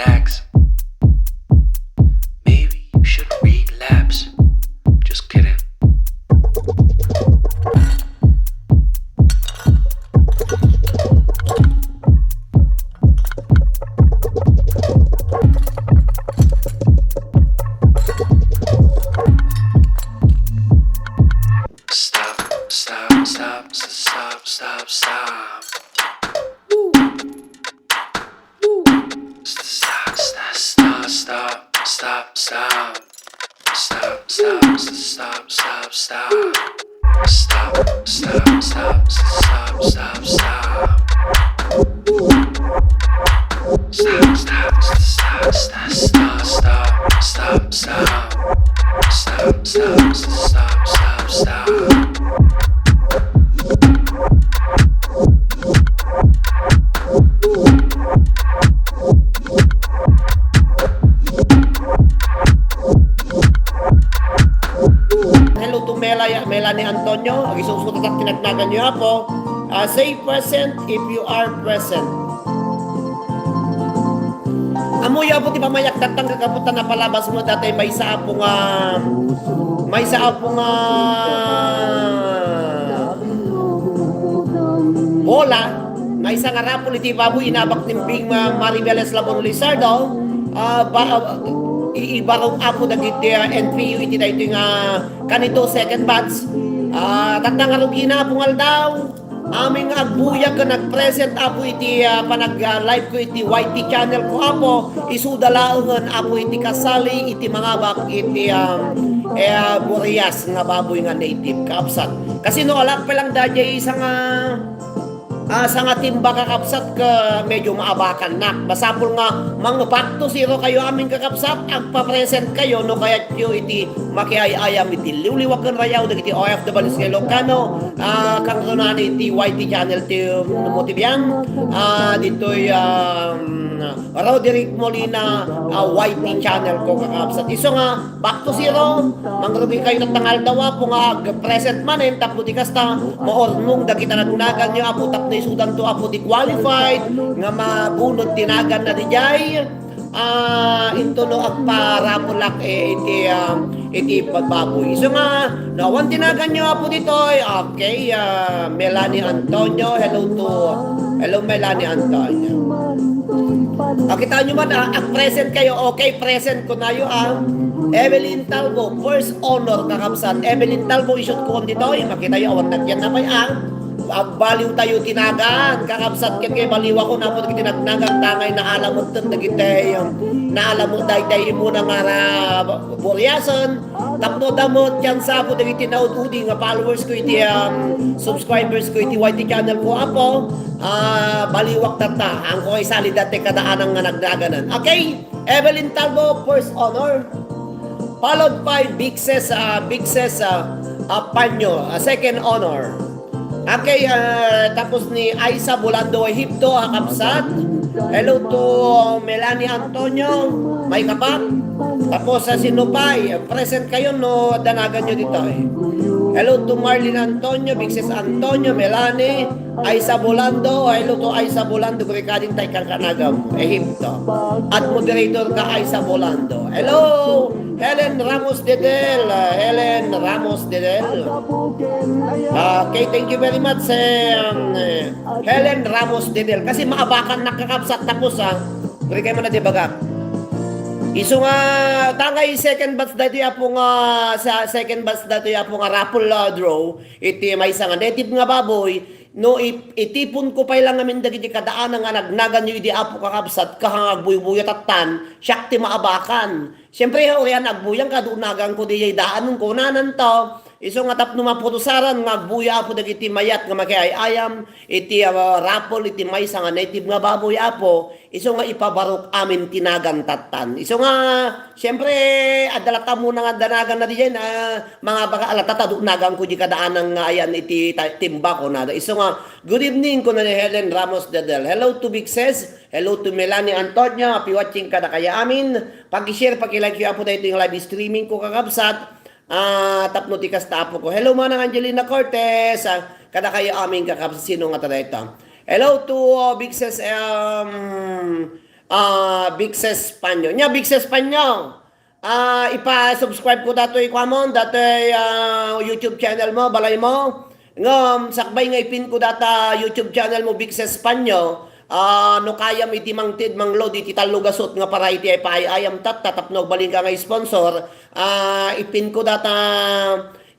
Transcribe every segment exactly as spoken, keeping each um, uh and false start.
Relax. Maybe you should relapse. Just kidding. Stop, stop, stop, stop, stop, stop. Woo. Woo. Stop, stop, stop, stop, stop, stop. Stop, stop, stop, stop, stop, stop. Stop, stop, stop, stop, stop, stop. Stop, stop, stop, stop, stop, stop, stop. Stop, stop, stop, stop, stop. Hello to Mela, Melanie Antonio. Agisusutat ti nagnagan niyo, Apo. Ah, say present if you are present. Ammoyo, Apo, ti pamayaktattan kakaputan a palabas mo dati maysa, Apo, nga, maysa, Apo, nga bola, maysa nga raffle iti baboy, inabak ni Bing, ah, Maribel Eslabon Lizardo, ah, ba, ah, i-, ibarog, Apo, dagiti, ah, entry iti daytoy nga kanito second batch. Ah, tatta nga rugina, Apo, nga aldaw. Amin nga agbuya ken nag-present, Apo, iti, ah, panag, ah, live ko iti Y T channel ko, Apo. Isuda laengen, Apo, iti kasali iti mangabak iti, ah, eh, ah, Burias nga baboy nga native, kakabsat. Kasi no, alak pa lang daydiay isa nga, ah, sanga timba, kakabsat, ket medyo maabakannak. Masapul nga mang-, back to zero kayo amin, kakabsat, agpa-present kayo no kayatyo iti makiay-ayam iti liwliwa ken rayaw dagiti O F Ws nga Ilocano, ah, kangrunan iti Y T channel ti, um, mo ti biang, ah, ditoy, um, Roderick Molina, ah, Y T channel ko, kakabsat. Isu nga, back to zero, mangrugi kayo tatta nga aldaw, Apo, nga ag-present manen, tapno ti kasta, maurnong dagiti nagnagan niyo, Apo, tapno isudanto, Apo, ti qualified nga mabunot ti naganna diay. Ah, intono agparapulak, eh, iti, ah, iti baboy. Isu nga, no, awan ti naganyo, Apo, ditoy. Okay, ah, Melanie Antonio. Hello to, hello, Melanie Antonio. Ah, kita nyo man, ah, ag-present kayo. Okay, present ko nayo, ah. Evelyn Talbo, first honor, kakabsat. Evelyn Talbo, isut ko ditoy. Makita yo, awan nagyan na pay, ah. Agbaliw tayo ti nagan, kakabsat, ket kay baliwakon, Apo, dagiti nagnagan, tangay naalamotten dagiti, um, naalamot daydiay immuna nga ra-, buriasen, tapno damot, tiansa, Apo, dagiti naud-udi nga followers ko iti, um, subscribers ko iti Y T channel ko, Apo, ah, baliwak tatta, angko ay salida ti kadaanan nga nagnaganan. Okay? Evelyn Talbo, first honor. Followed by Big Ses, ah, Big Ses, ah, ah, Panyo, ah, second honor. Okay, ah, tapos ni Aisa Bolando Egipto, ah, kabsat. Hello to Melanie Antonio, may kapat. Tapos sa Sinupay, present kayo no danagan nyo dito eh. Hello to Marlene Antonio, Big Ses Antonio, Melanie, Aisa Bolando, hello to Aisa Bolando, gurikading tay kakanagam, Egipto. At moderator ka, Aisa Bolando. Hello, Helen Ramos Dedel, ah, Helen Ramos Dedel. Ah, okay, thank you very much, eh, um, eh, Helen Ramos Dedel. Kasi maabakan nakakabsat tapos, ah. Guri kayo man na di bagak. Isu nga, tangay second batch dati, Apo, nga, sa second batch dati, Apo, nga raffle, ah, draw, iti maysa nga native nga baboy, no ip-, itipon ko pay lang amin dagiti kadaanan nga nagnagan yo idi, Apo, kakabsat, kahang agbuybuyatattan, siak ti maabakan. Siempre, urian agbuyang, kadunagan ko diay daanon, kunananto. Isu nga tapno mapurusaran nga agbuya, Apo, dagiti mayat nga makiay-ayam, iti, ah, raffle, iti maysa nga native nga baboy, Apo. Isu nga ipabarok amin ti nagan tattan. Isu nga, siyempre, adda latta muna nga danagan na diyan, ah, mga baka alata ta dunagan ko di kadaanan nga ayan iti ta-, timba ko na. Isu nga, good evening, kuna ni Helen Ramos Dedel. Hello to Big Ses. Hello to Melanie Antonio. Happy watching kadakayo amin. Pag-share, paki-like yo, Apo, daytoy nga live streaming ko, kakabsat. Ah, tapno ti kasta, Apo ko. Hello, Manang Angelina Cortez. Ah, kadakayo amin, kakabsat, sino nga ta dayta? Hello to, uh, Big Ses, um, Ah, Big Ses Panyo. Nya, Big Ses Panyo. Ah, ipa-subscribe ko datoy kuamon, datoy, ah, YouTube channel mo, balay mo. Ngem, sakbay nga ipin ko data YouTube channel mo, Big Ses Panyo. Ah, no kayam iti mangted, mangload iti tallo gasut nga para iti ipaay-ayam tatta tapno agbalin ka nga sponsor. Ah, ipin ko data,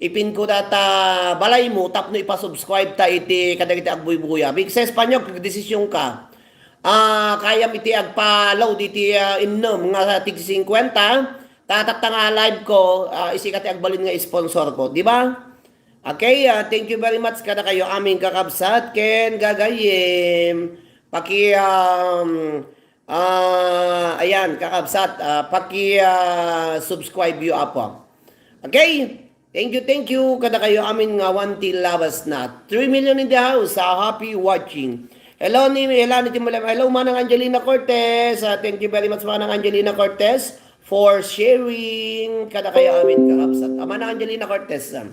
ipin ko data balay mo tapno ipa-subscribe ta iti kadagiti agbuybuya. Big Ses Panyo, desisyon ka. Ah, kayam iti agpa-load iti, ah, innem nga tig singkwenta. Ta tatta nga live ko, ah, isika ti agbalin nga sponsor ko, di ba? Okay, ah, thank you very much kadakayo amin kakabsat ken gagayem. Paki, um, ah, ayan, kakabsat, ah, paki, ah, subscribe you, Apo. Okay? Thank you, thank you. Kadakayo amin nga awan ti labas na. Three million in the house. Ah, happy watching. Hello, ni, hello, ni Timulem. Hello, Manang Angelina Cortez. Ah, thank you very much, Manang Angelina Cortez, for sharing. Kadakayo amin, kakabsat. Ah, Manang Angelina Cortez. Ah.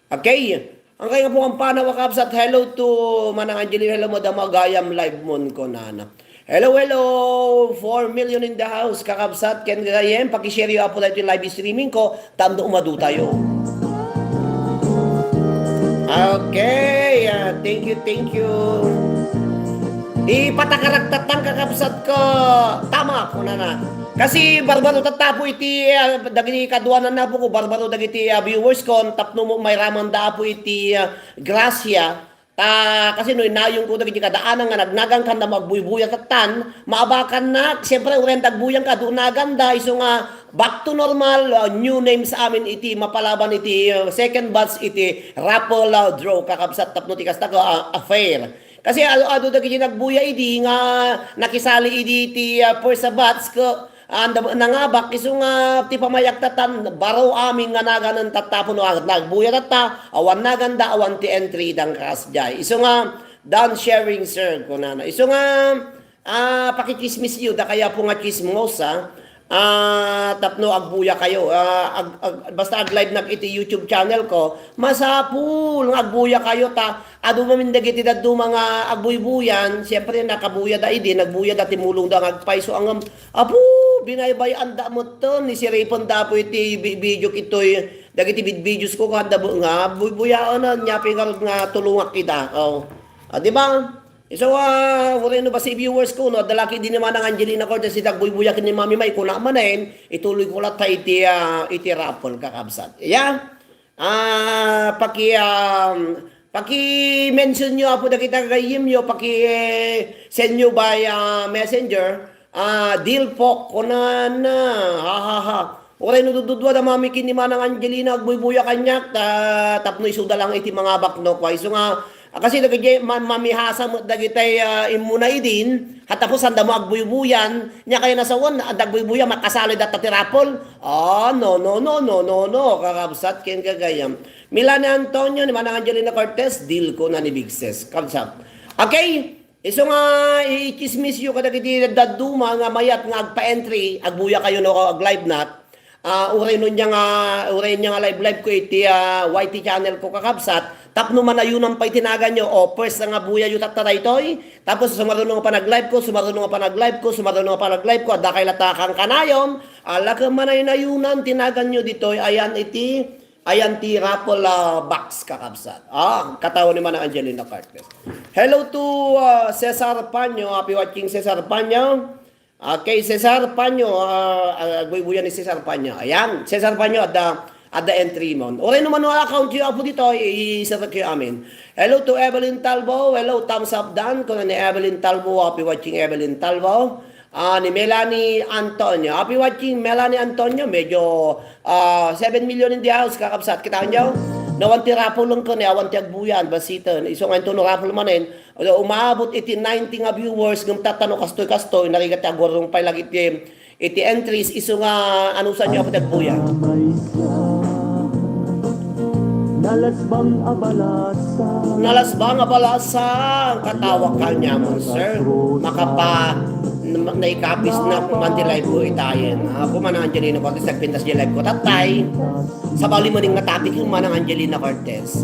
Okay. Ang kaya po ang panaw, kakabsat. Hello to Manang Angelina. Hello, Madam Agayam. Live mon ko, nana. Hello, hello! Four million in the house, kakabsat, ken gagayem, pakishare yo, Apo, daytoy live streaming ko, tapno umadu tayo. Okay, ah, thank you, thank you. Ipatakarak tatang kakabsat ko, tama, kunana. Kasi barbaro tatta, Apo, iti, ah, dagiti kaduanan na, Apo, ko, barbaro dagiti, ah, viewers ko, tapno mo, mairamanda, Apo, iti, ah, grasya. Ta, kasi no inayonko dagiti kadaanan nga nagnagan kanda mo agbuybuya tattan, maabakannak, siyempre, uray ta agbuyan ka, adu naganda, isu nga back to normal, uh, new names amin iti mapalaban iti, uh, second batch iti raffle, uh, draw, kakabsat, tapno ti kasta ka, uh, affair. Kasi adu, adu dagiti nagbuya idi nga nakisali idi ti, uh, first batch ka, Anda nangabak, isu nga ti pamayag tattan, baro amin nga naganan tatta, puno agat nagbuya tatta, awan naganda, awan ti entry dang kasdiay. Isu nga, done sharing, sir, kunana. Isu nga, ah, pakichismis yu, da kaya po nga chismosa, ah, tapno agbuya kayo. Ah, ag-, ag-, basta ag-live nak iti YouTube channel ko, masapul nga agbuya kayo ta, adu mamin dagiti dadduma nga agbuybuyan, siyempre, nakabuya da idi, nagbuya da, timulong da nga agpayso, angam, Apo, binaybay-anda metten, ni siripen da Apo iti bi-, video kitoy, dagiti vid-, videos ko, kanda bu-, nga buybuyaen, nya pingarod nga tulongak ida. Oh. Ah, di ba? So, ah, uray no basi viewers ko, no, adda la ket idi ni Manang Angelina Cortez, iti agbuybuya ken ni Mami May, kuna manen, ituloy ko latta iti, ah, iti raffle, kakabsat. Yeah? Ah, paki, um, paki-mention yo, Apo, dagiti gagayyemyo, paki-send yo by, ah, messenger. Ah, deal po, kunana. Ha, ha, ha. Uray no dududua da Mami ken ni Manang Angelina, agbuybuya kaniak, ta, tapno isuda lang iti mangabak no. Kua, isu nga, ah, kasi dagiti ma-, mamihasa met dagiti, ah, immuna idin, ha, tapos sanda mo agbuybuyan, nya kaya nasawan, adda agbuybuya, makasali datta ti raffle. Ah, no, no, no, no, no, no, kakabsat ken gagayam. Melanie Antonio, ni Manang Angelina Cortez, deal ko na ni Big Ses. Kabsat. Okay, isu nga ichismis yo kadagiti dadduma nga mayat nga agpa-entry, agbuya kayo no ag-live nat. Ah, uray no nya nga, uray nya nga live-live ko iti, ah, Y T channel ko, kakabsat. Tapno manayunan pay ti naganyo, o, first nga buya yo tatta daytoy. Tapos sumaruno nga panag-live ko, sumaruno nga panag-live ko, sumaruno nga panag-live ko, adda kay latta kankanayon, ala ken manaynayunan ti naganyo ditoy, ayan iti Ayan ti raffle, ah, box, kakabsat. Ah, katawa ni Manang Angelina Cortez. Hello to, ah, Cesar Panyo. Happy watching, Cesar Panyo. Okay, Cesar Panyo, ah, ah, agbuybuya ni Cesar Panyo. Ayan, Cesar Panyo, adda, adda entry mo. Uray no mano account yo, Apo, dito, i-, i-, iserek yo amin. Hello to Evelyn Talbo. Hello, thumbs up dan. Kuna ni Evelyn Talbo, happy watching, Evelyn Talbo. Ah, ni Melanie Antonio. Happy watching, Melanie Antonio. Medyo, ah, seven million in the house, kakabsat. Kitaenyo? Nawan ti raffle lang ko ni awan ti agbuyan, basiten. Isu nga inton raffle manen, umaabot iti ninety nga viewers, ngem tatta no kastoy-kastoy, narigat ti agurrong pay lagi iti, iti entries. Isu nga anusanyo, Apo, ti agbuyan. Nalasbang a balasa. Nalasbang a balasa. Katawa ka niya mo, sir. Makapa-, na-, naikapis na po man ti live ko itayen. Ako man ang Angelino Cortez, nagpintas di live ko. Tatay, sabali maning nga topic yung manang Angelina Cortez.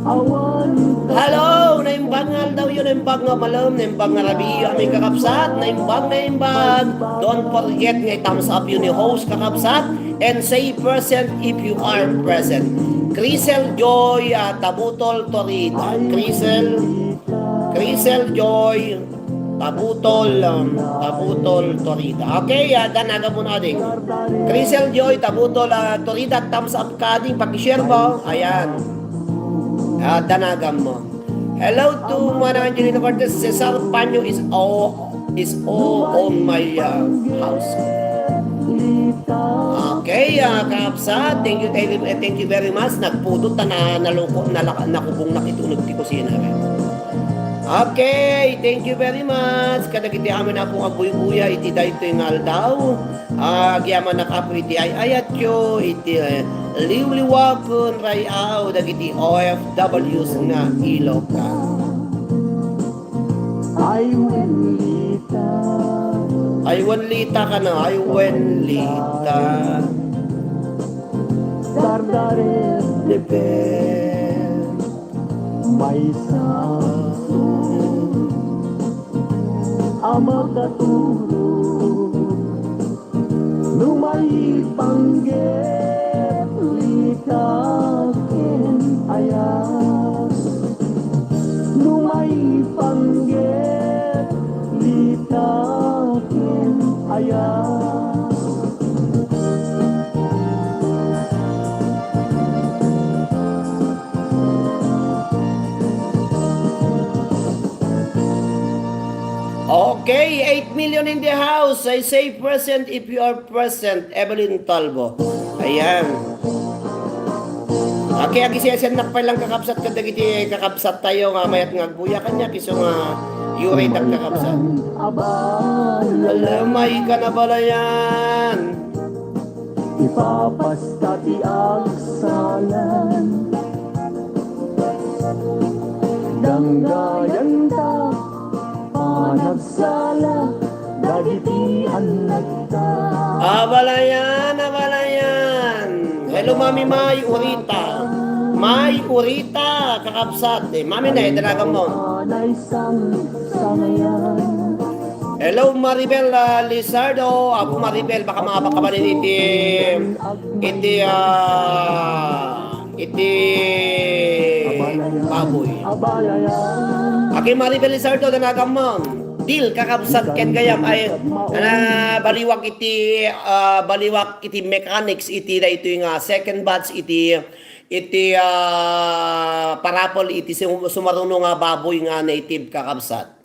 Hello! Naimbag nga aldawyo, naimbag nga malem, naimbag nga rabii, amin kakabsat, naimbag, naimbag. Don't forget nga i-thumbs up yo ni host, kakabsat, and say present if you are present. Crisel Joy, ah, Tabutol, Torita. Crisel, Crisel Joy, Tabutol, um, Tabutol, Torita. Okay, ah, danagan mo na, ading. Crisel Joy, Tabutol, ah, Torita, thumbs up ka, ading, paki-share mo. Ayan. Ah, danagan mo. Hello to Mana Angelina Cortez. Cesar Panyo is all, is all on my, uh, house. Okay, ah, kakabsat, thank you, thank you, eh, thank you very much. Nagpudot ta na, naluko, nalaka-, nakubong na iti uneg ti kusina. Okay, thank you very much. Kadagiti amin a pong agbuybuya iti daytoy nga aldaw. Agyamanak, Apo, iti ay-ayatyo, iti, eh, liwliwa ken ray-aw dagiti O F Ws nga Ilocano. Ay, wen lita. Ay, wen lita ka na. Ay, wen lita. Dardaret de pe. Maysa a makatulog. No maipangget lita ken ayat. No maipangget lita ken ayat. Okay, eight million in the house. I say present if you are present. Evelyn Talbo. Ayan. Okay, agisesennak pay lang, kakabsat, kadagiti kakabsat tayo nga mayat nga agbuya kaniak, isu nga uray dagiti kakabsat. Abalayan. Alamay ka na balayan. Ipapasta ti agsalan. Danggayanta panagsala dagiti annakta. Abalayan, abalayan. Hello, Mami May Urita. May Urita, kakabsat. Eh, Mami na, eh, dalagan mo. Hello, Maribel, ah, Lizardo. Apo Maribel, baka maabak ka manen iti, iti, ah, iti baboy. Aki Maribel Lizardo, danagan mo. Dil, kakabsat ken gayam ay, ana, baliwak iti, ah, baliwak iti mechanics iti daytoy nga second batch iti, iti, ah, parapol iti sum-, sumaruno nga baboy nga native, kakabsat.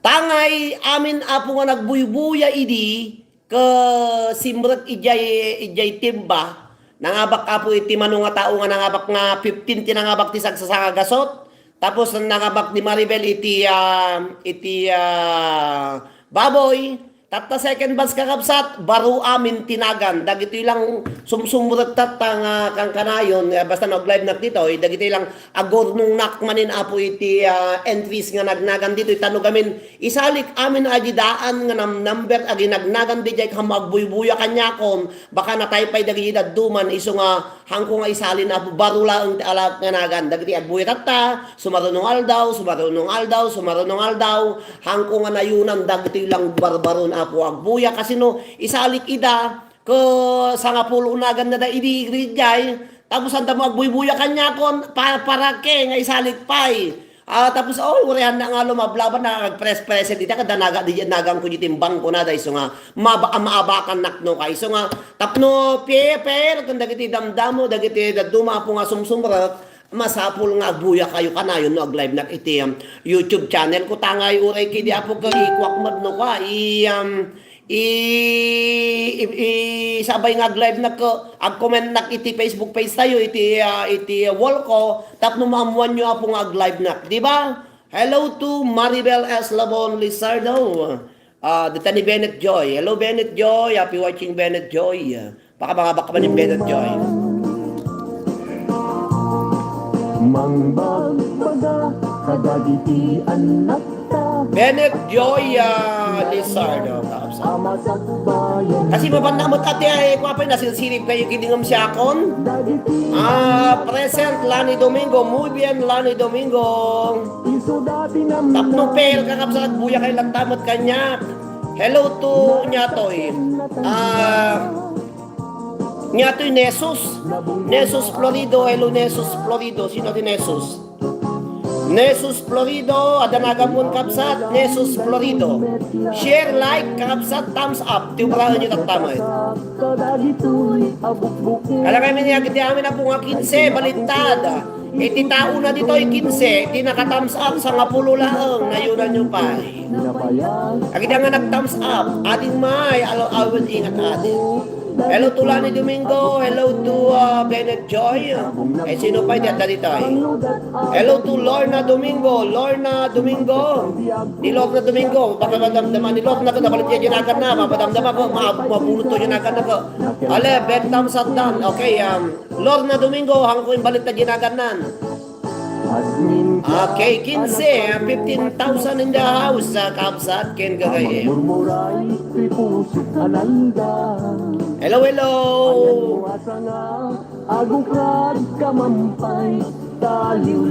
Tangay amin, Apo, nga nagbuybuya idi, ket simrek idiay, idiay timba. Nangabak, Apo, iti mano nga tao nga nangabak nga fifteen ti nangabak ti sagsasanga gasut. Tapos nangabak ni Maribel iti, ah, iti, ah, baboy. Tatta second batch, kakabsat, baro amin ti nagan. Dagitoy lang sumsumrek tatta nga kankanayon, nga basta no ag-live nak ditoy, dagitoy lang agurnongnak manen, Apo, iti, ah, entries nga nagnagan ditoy. Ta no gamin isalik amin a didaan nga nam-, number a ginagnagan didiay, ket ammom agbuybuya kaniakon, baka nataypay dagiti dadduman, isu nga haanko nga isalin, Apo, baro laeng ti alak nga nagan. Dagiti agbuya tatta, sumaruno nga aldaw, sumaruno nga aldaw, sumaruno nga aldaw, haanko nga nayunan dagitoy lang barbaron, Apo, agbuya. Kasino isalik ida, ket sangapulo nagan nada idi, idi, idi, tapos adda mo agbuybuya kaniakon, pa-, para ket nga isalik pay. Ah, tapos, oy, uray hannak nga lumablabak, nagpres-present ita, ket danagan, di, naganko diay timbang, kunada, isu nga, maba-, maabakannak no kayso nga, tapno, pie-, pero, ken dagiti damdamo, dagiti dadduma, Apo, nga sumsumrek, masapul nga agbuyakayo kanayon no ag-live nak iti, um, YouTube channel ko, tangay uray ket idi, Apo, ket ikuak met no ka, i-, um, i-, i-, i-, sabay nga ag-live nak, ag-comment nak iti Facebook page tayo, iti, ah, iti wall ko, tapno maammuanyo, Apo, nga ag-live nak, di ba? Hello to Maribel S. Labon Lizardo. Ah, dita ni Bennett Joy. Hello, Bennett Joy. Happy watching, Bennett Joy. Baka mangabak ka man ni Bennett Joy. Mangbagbaga kadagiti annakta. Bennett Joy, ah, Lizardo, kakabsat. Kasi mabanna met ati ay, kua pay, nasilsilip kayo, kidingam siakon. Ah, present, Lani Domingo, muy bien, Lani Domingo. Tapno per, kakabsat, buya kay lagtamet kanya. Hello to Nyatoy. Ah, Nyatoy Nesus. Nesus Florido, hello Nesus Florido. Sino ti Nesus? Nesus Florido, adda nagamun kabsat, Nesus Florido. Share, like, kakabsat, thumbs up. Ti ubraen yu tattamet. Kada kami ni agiti amin a bunga kinse, balittad. Iti tao na ditoy kinse, ti naka-thumbs up, sangapulo laeng, nayunan yu pay. Agidi nga nag-thumbs up, ading may, alo-, awit ingat adi. Hello to Lani Domingo. Hello to, uh, Bennett Joy. Eh, sino pa iti adda ditoy? Hello to Lorna Domingo. Lorna Domingo. Ni Lorna Domingo, baka madamdama ni Lorna ko, nabalit niya ginagan na, mapadamdama ko, ma-, mabunot to ginagan na ko. Ale, Ben Tam Satdan. Okay, um, Lorna Domingo, hangko imbalit na ginagan nan. Okay, kinse, fifteen thousand in the house, ah, kabsat, ken gagayi. Hello, hello.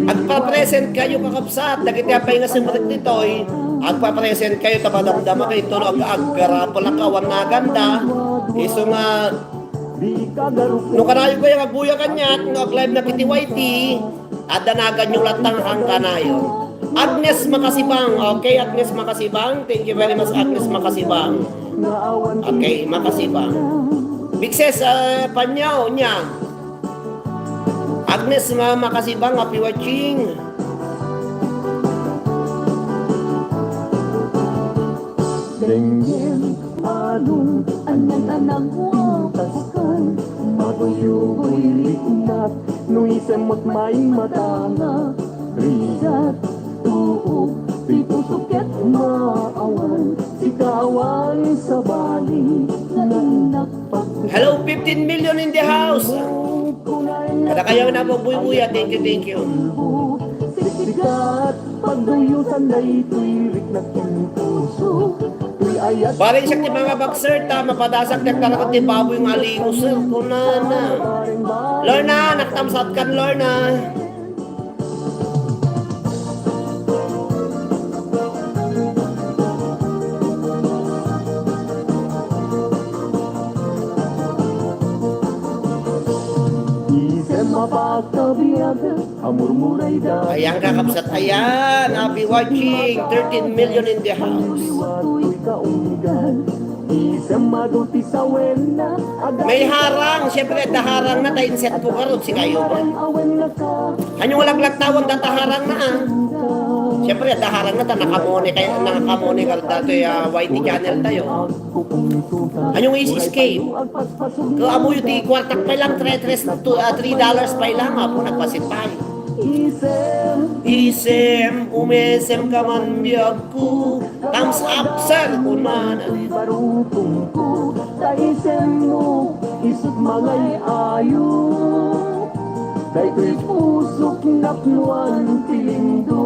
Agpapresent kayo, kakabsat, dagiti apay nga sumrek ditoy. Agpapresent kayo, ta madamdama kayo, ito no ag-, aggarapel a kawan naganda. Isu nga, no kanayon kayo nga agbuya kaniak, no ag-live na iti Y T, adda naganyo latta nga kankanayon. Agnes Makasibang. Okay, Agnes Makasibang. Thank you very much, Agnes Makasibang. Okay, Makasibang. Big Ses, ah, Panyaw, nya. Agnes, ma-, Makasibang, happy watching. Denggen, manong, anyan a nagwapas kan, matuyugoy liknak, no isem met may matanga, rigat, tuok, ti puso ket maawan, sika awan sabali, nainak. Hello, fifteen million in the house. Kada kayo na magbuybuya, thank you, thank you. Sikat, pagduyosan daytoy riknak ken puso. Toy ayat. Bareng siak ti mga boxer, ta mapadasak ti agtarakot ti baboy nga aligo, sir. Kunana. Lorna, naktamsat kan Lorna. Isem a pagkabiag, amurmuray da. Ayan, kakabsat. Ayan, happy watching. Thirteen million in the house. May harang, siyempre, adda harang na, ta inset ko karot, si kayo ba? Anyo nga laglagtawan, data harang na, ah. Siyempre, adda harang na, ta nakamone kay, nakamone karot datoy, ah, Y T channel tayo. Anyo nga is escape? Kung amuyo ti kwartak pay lang, three, three, two, ah, three dollars pay lang, apo, nagpasit pay. Isem, umesem ka man biag ko. Thumbs up, sir, kunana. Barukong ko, ta isem mo, isut mangay ayo. Daytoy pusok napnuan ti lindo.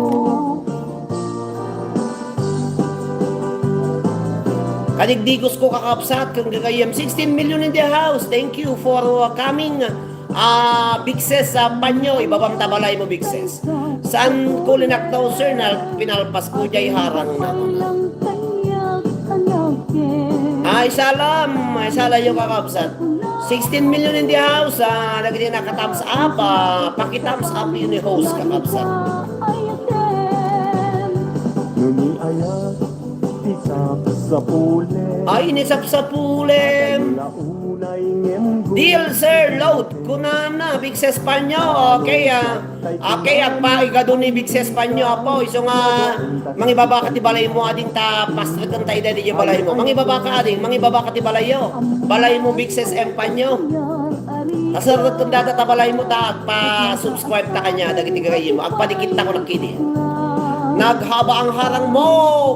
Kadigdigos ko, kakabsat, ken gagayem. Sixteen million in the house. Thank you for, uh, coming. Ah, Big Ses, ah, Panyo, ibabam ta balay mo, Big Ses. Saan ko linaktaw, sir, na pinalpas ko jay harang na. Ay, salam. Ay, salayo, kakabsat. Sixteen million in the house. Ah, dagiti naka-thumbs up. Ah, paki-thumbs up yun ni host, kakabsat. Nuni ayat, isapsapulem. Ay, inisapsapulem. Deal, sir, load. Kunana, Big Ses Panyo. Okay, ah. Okay, agpa-, ikadu ni Big Ses Panyo, apo. Isu nga, mangibaba ka ti balay mo, ading ta, pastreken ta ida di balay mo. Mangibaba ka, ading, mangibaba ka ti balay yo. Balay mo, Big Ses M Panyo. Kasarrek ken data ta balay mo, ta agpa-subscribe ta kanya, dagiti gagayyem mo. Agpadikit ta ko nakidi. Naghaba ang harang mo,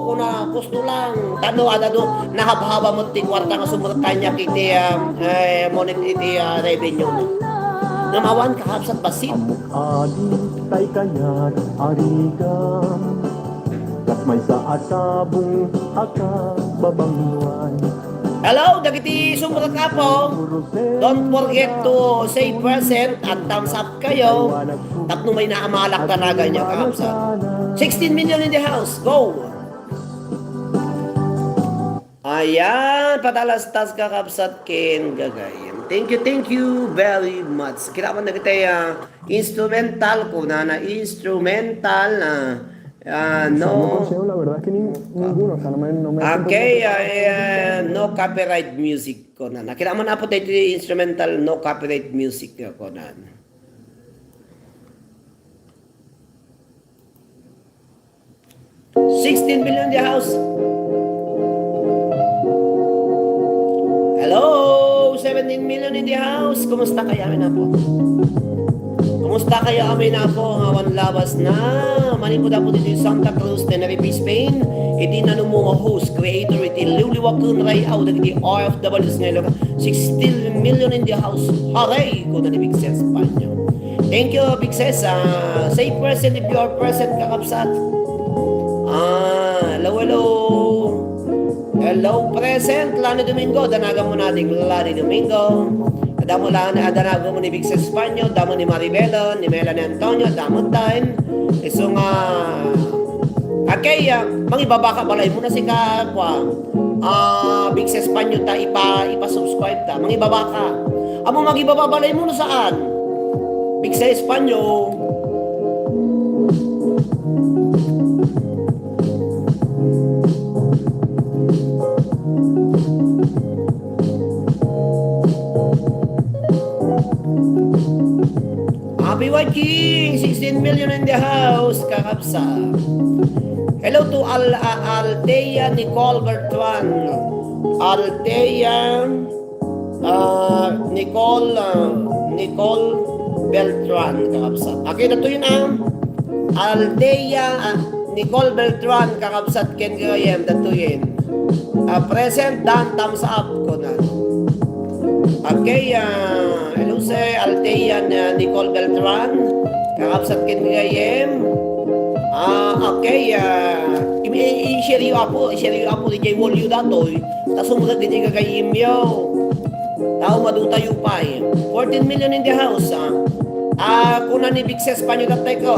kuna, gusto lang. Tano, adado, nahabhaba mo ti kwarta nga sumrek kanya kiti, ah, eh, monit iti, ah, revenue na. Ngem awan kakabsat bassit. Ammok adi, tay kaniar, arigam. Maysa a sabong a kababangnuan. Hello, dagiti sumrek, Apo. Don't forget to say present and thumbs up kayo. Tapno may naamalak talaga niyo, kakabsat. Sixteen million in the house. Go! Ayan, patalastas, kakabsat ken gagayyem. Thank you, thank you very much. Kailangan na kita, ah, instrumental ko na, na instrumental na, ah, no. Consejo, la verdad es que nin-, ninguno, o sea, no me, no me siento. Okay, ah, eh, no copyright music ko na. Nakita mo na po tayo instrumental, no copyright music ko na. Sixteen million in the house. Hello, seventeen million in the house. Kumusta kayo, amin na po? Kumusta kayo, amin na po? Nga awan labas na. Manipod po dito yung Santa Cruz, Tenerife, Spain. Iti nanumungo host, creator, iti liwliwa kun rayaw, dagiti O F Ws ngayon. Sixteen million in the house. Hooray! Kuna ni Big Ses Panyo. Thank you, Big Ses. Ah, say present if you are present, kakabsat. Ah, hello, hello. Hello, present. Lani Domingo. Danagan mo natin, Lani Domingo. Damo lang, ah, danagan mo ni Big Ses Panyo, damo ni Maribelon, ni Melanie Antonio, damo tayo. Iso nga, okay, ah, mangibabaka balay mo na si ka, kwa. Ah, Big Ses Panyo ta ipa-, ipa-subscribe ta. Mangibabaka. Amo mangibaba balay mo no saan? Big Ses Panyo. Happy watching! Sixteen million in the house, kakabsat. Hello to Al-, uh, Althea Nicole Bertrand. Althea, uh, Nicole, uh, Nicole Bertrand, kakabsat. Okay, datoy na. Althea, uh, Nicole Bertrand, kakabsat, ken gayem, datoyen. Uh, present, done, thumbs up, kuna. Okay, ah, hello, sir. Althea, ah, Nicole Beltran. Kakabsat ken gayem. Ah, okay, ah, i-, i-, i-share yo, Apo. I-share yo, Apo, di jay wall yo datoy. Ta sumrek di jay gagayem yo. Tao madutayo pay. Fourteen million in the house, ah. Ah, kuna ni Big Ses Panyo, tatay ko.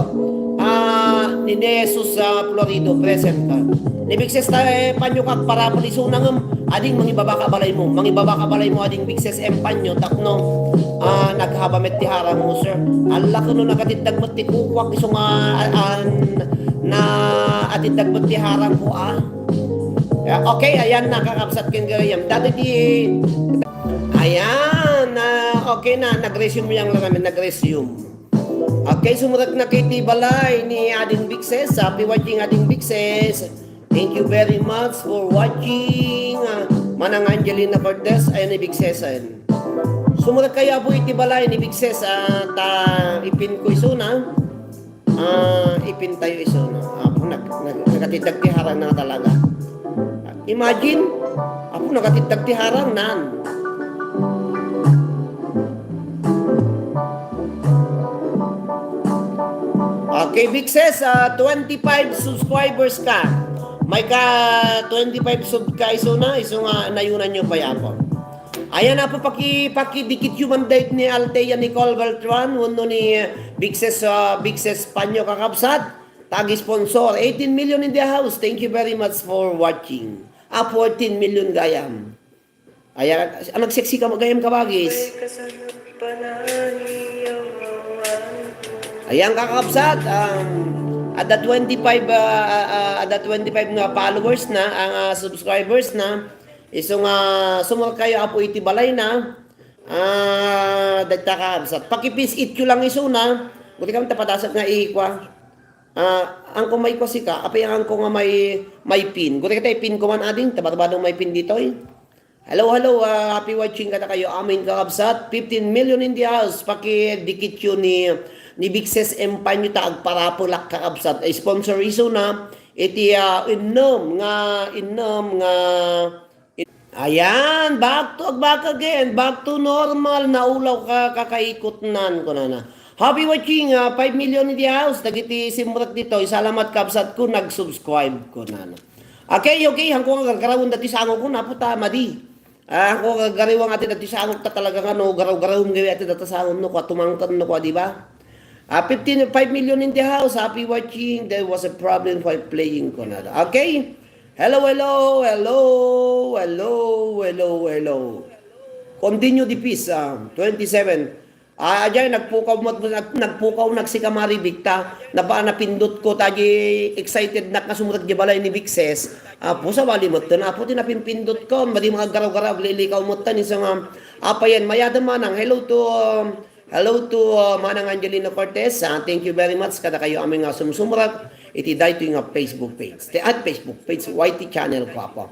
Ah, ni Jesus, ah, Florido, present ka. Ni Big Ses, tay, Panyo, kag para palisuna ngem, ading mangibabaka balay mo. Mangibabaka balay mo, ading Big Ses M Panyo, tapno, ah, naghaba met ti harang mo, sir. Alla, kuno nagatiddag met ti kukuak, isu nga, ah, ah, na, atiddag met ti harang ko, ah. Yeah, okay, ayan, nakakabsat ken gayam. Dati ti Ayan, ah, okay na. Nag-resume yang lang namin, nag-resume. Okay, sumurek na kayo ti balay ni Ading Big Ses. Happy watching, Ading Big Ses. Thank you very much for watching. Ah, Manang Angelina Cortez, ayan ni Big Ses, ayan. Sumurek kayo, Apo, iti balay ni Big Ses, ah, ta ipin ko isuna. Ah, ipintayo isu, no? Apo, nag-, nag-, nagatitag ti harang na talaga. Imagine, apo, nagatitag ti harang nan. Okay, Big Ses, ah, twenty-five subscribers ka. May ka twenty-five sub ka, isu na, isu nga nayunan nyo pa yapo. Ayan, Apo, paki-, pakidikit yu man daytoy ni Althea Nicole Beltran, wenno ni Big Ses, ah, Big Ses Panyo, kakabsat, tag-sponsor. Eighteen million in the house. Thank you very much for watching. Ah, fourteen million gayam. Ayan, ah, nagseksi ka, gayam kabagis. Ayan, kakabsat, um, adda twenty-five, ah, ah, ah, adda twenty-five nga followers na, ang, ah, subscribers na. Isu nga sumurek kayo, Apo, iti balayna. Ah, dagta, kakabsat. Pakipis-it yo lang isuna. Guti kami ta padasat nga ikwa. Ah, angko maikwa sika. Apay angko nga may, may pin. Guti kata ipin ko man, ading. Ta barbadong may pin ditoy. Hello, hello. Ah, happy watching kada kayo. Amin, kakabsat. Fifteen million in the house. Pakidikit yo ni, ni Big Ses M Panyo ta agparapelak, kakabsat. Sponsor isuna. Iti, ah, innom nga, innom nga Ayan, back to, back again, back to normal, naulaw ka, kakaikutnan, kunana. Happy watching, ah, five million in the house. Dagiti simrek ditoy. Salamat, kabsat ko, nag-subscribe ko na. Okay, okay, hangko nga gargarawen dati sango ko, napo ta, madi. Ah, hangko nga gargarawen ati dati sango ta talaga nga no, garaw-garawem gawi ati data sango no, kwa tumangtan no, kwa, di ba? Ah, fifteen, five million in the house. Happy watching. There was a problem while playing ko na. Okay? Hello, hello, hello, hello, hello, hello. Continue the piece, ah, twenty-seven. Ah, ajay, nagpukaw met, nag-, nagpukaw nak si Kamaribik ta, napa-, napindot ko, ta di excited nak nga sumrek di balay ni Big Ses. Apo, sabali met, apo, ti napinpindot ko, madi mga garaw-garaw, aglilikaw met, ni sa nga, apa yan, mayadem manang, hello to, um, hello to, uh, Manang Angelino Cortez, ah, thank you very much, kada kayo amin nga sumsumrek, iti daytoy nga Facebook page, ti, at Facebook page, Y T channel ko, apo.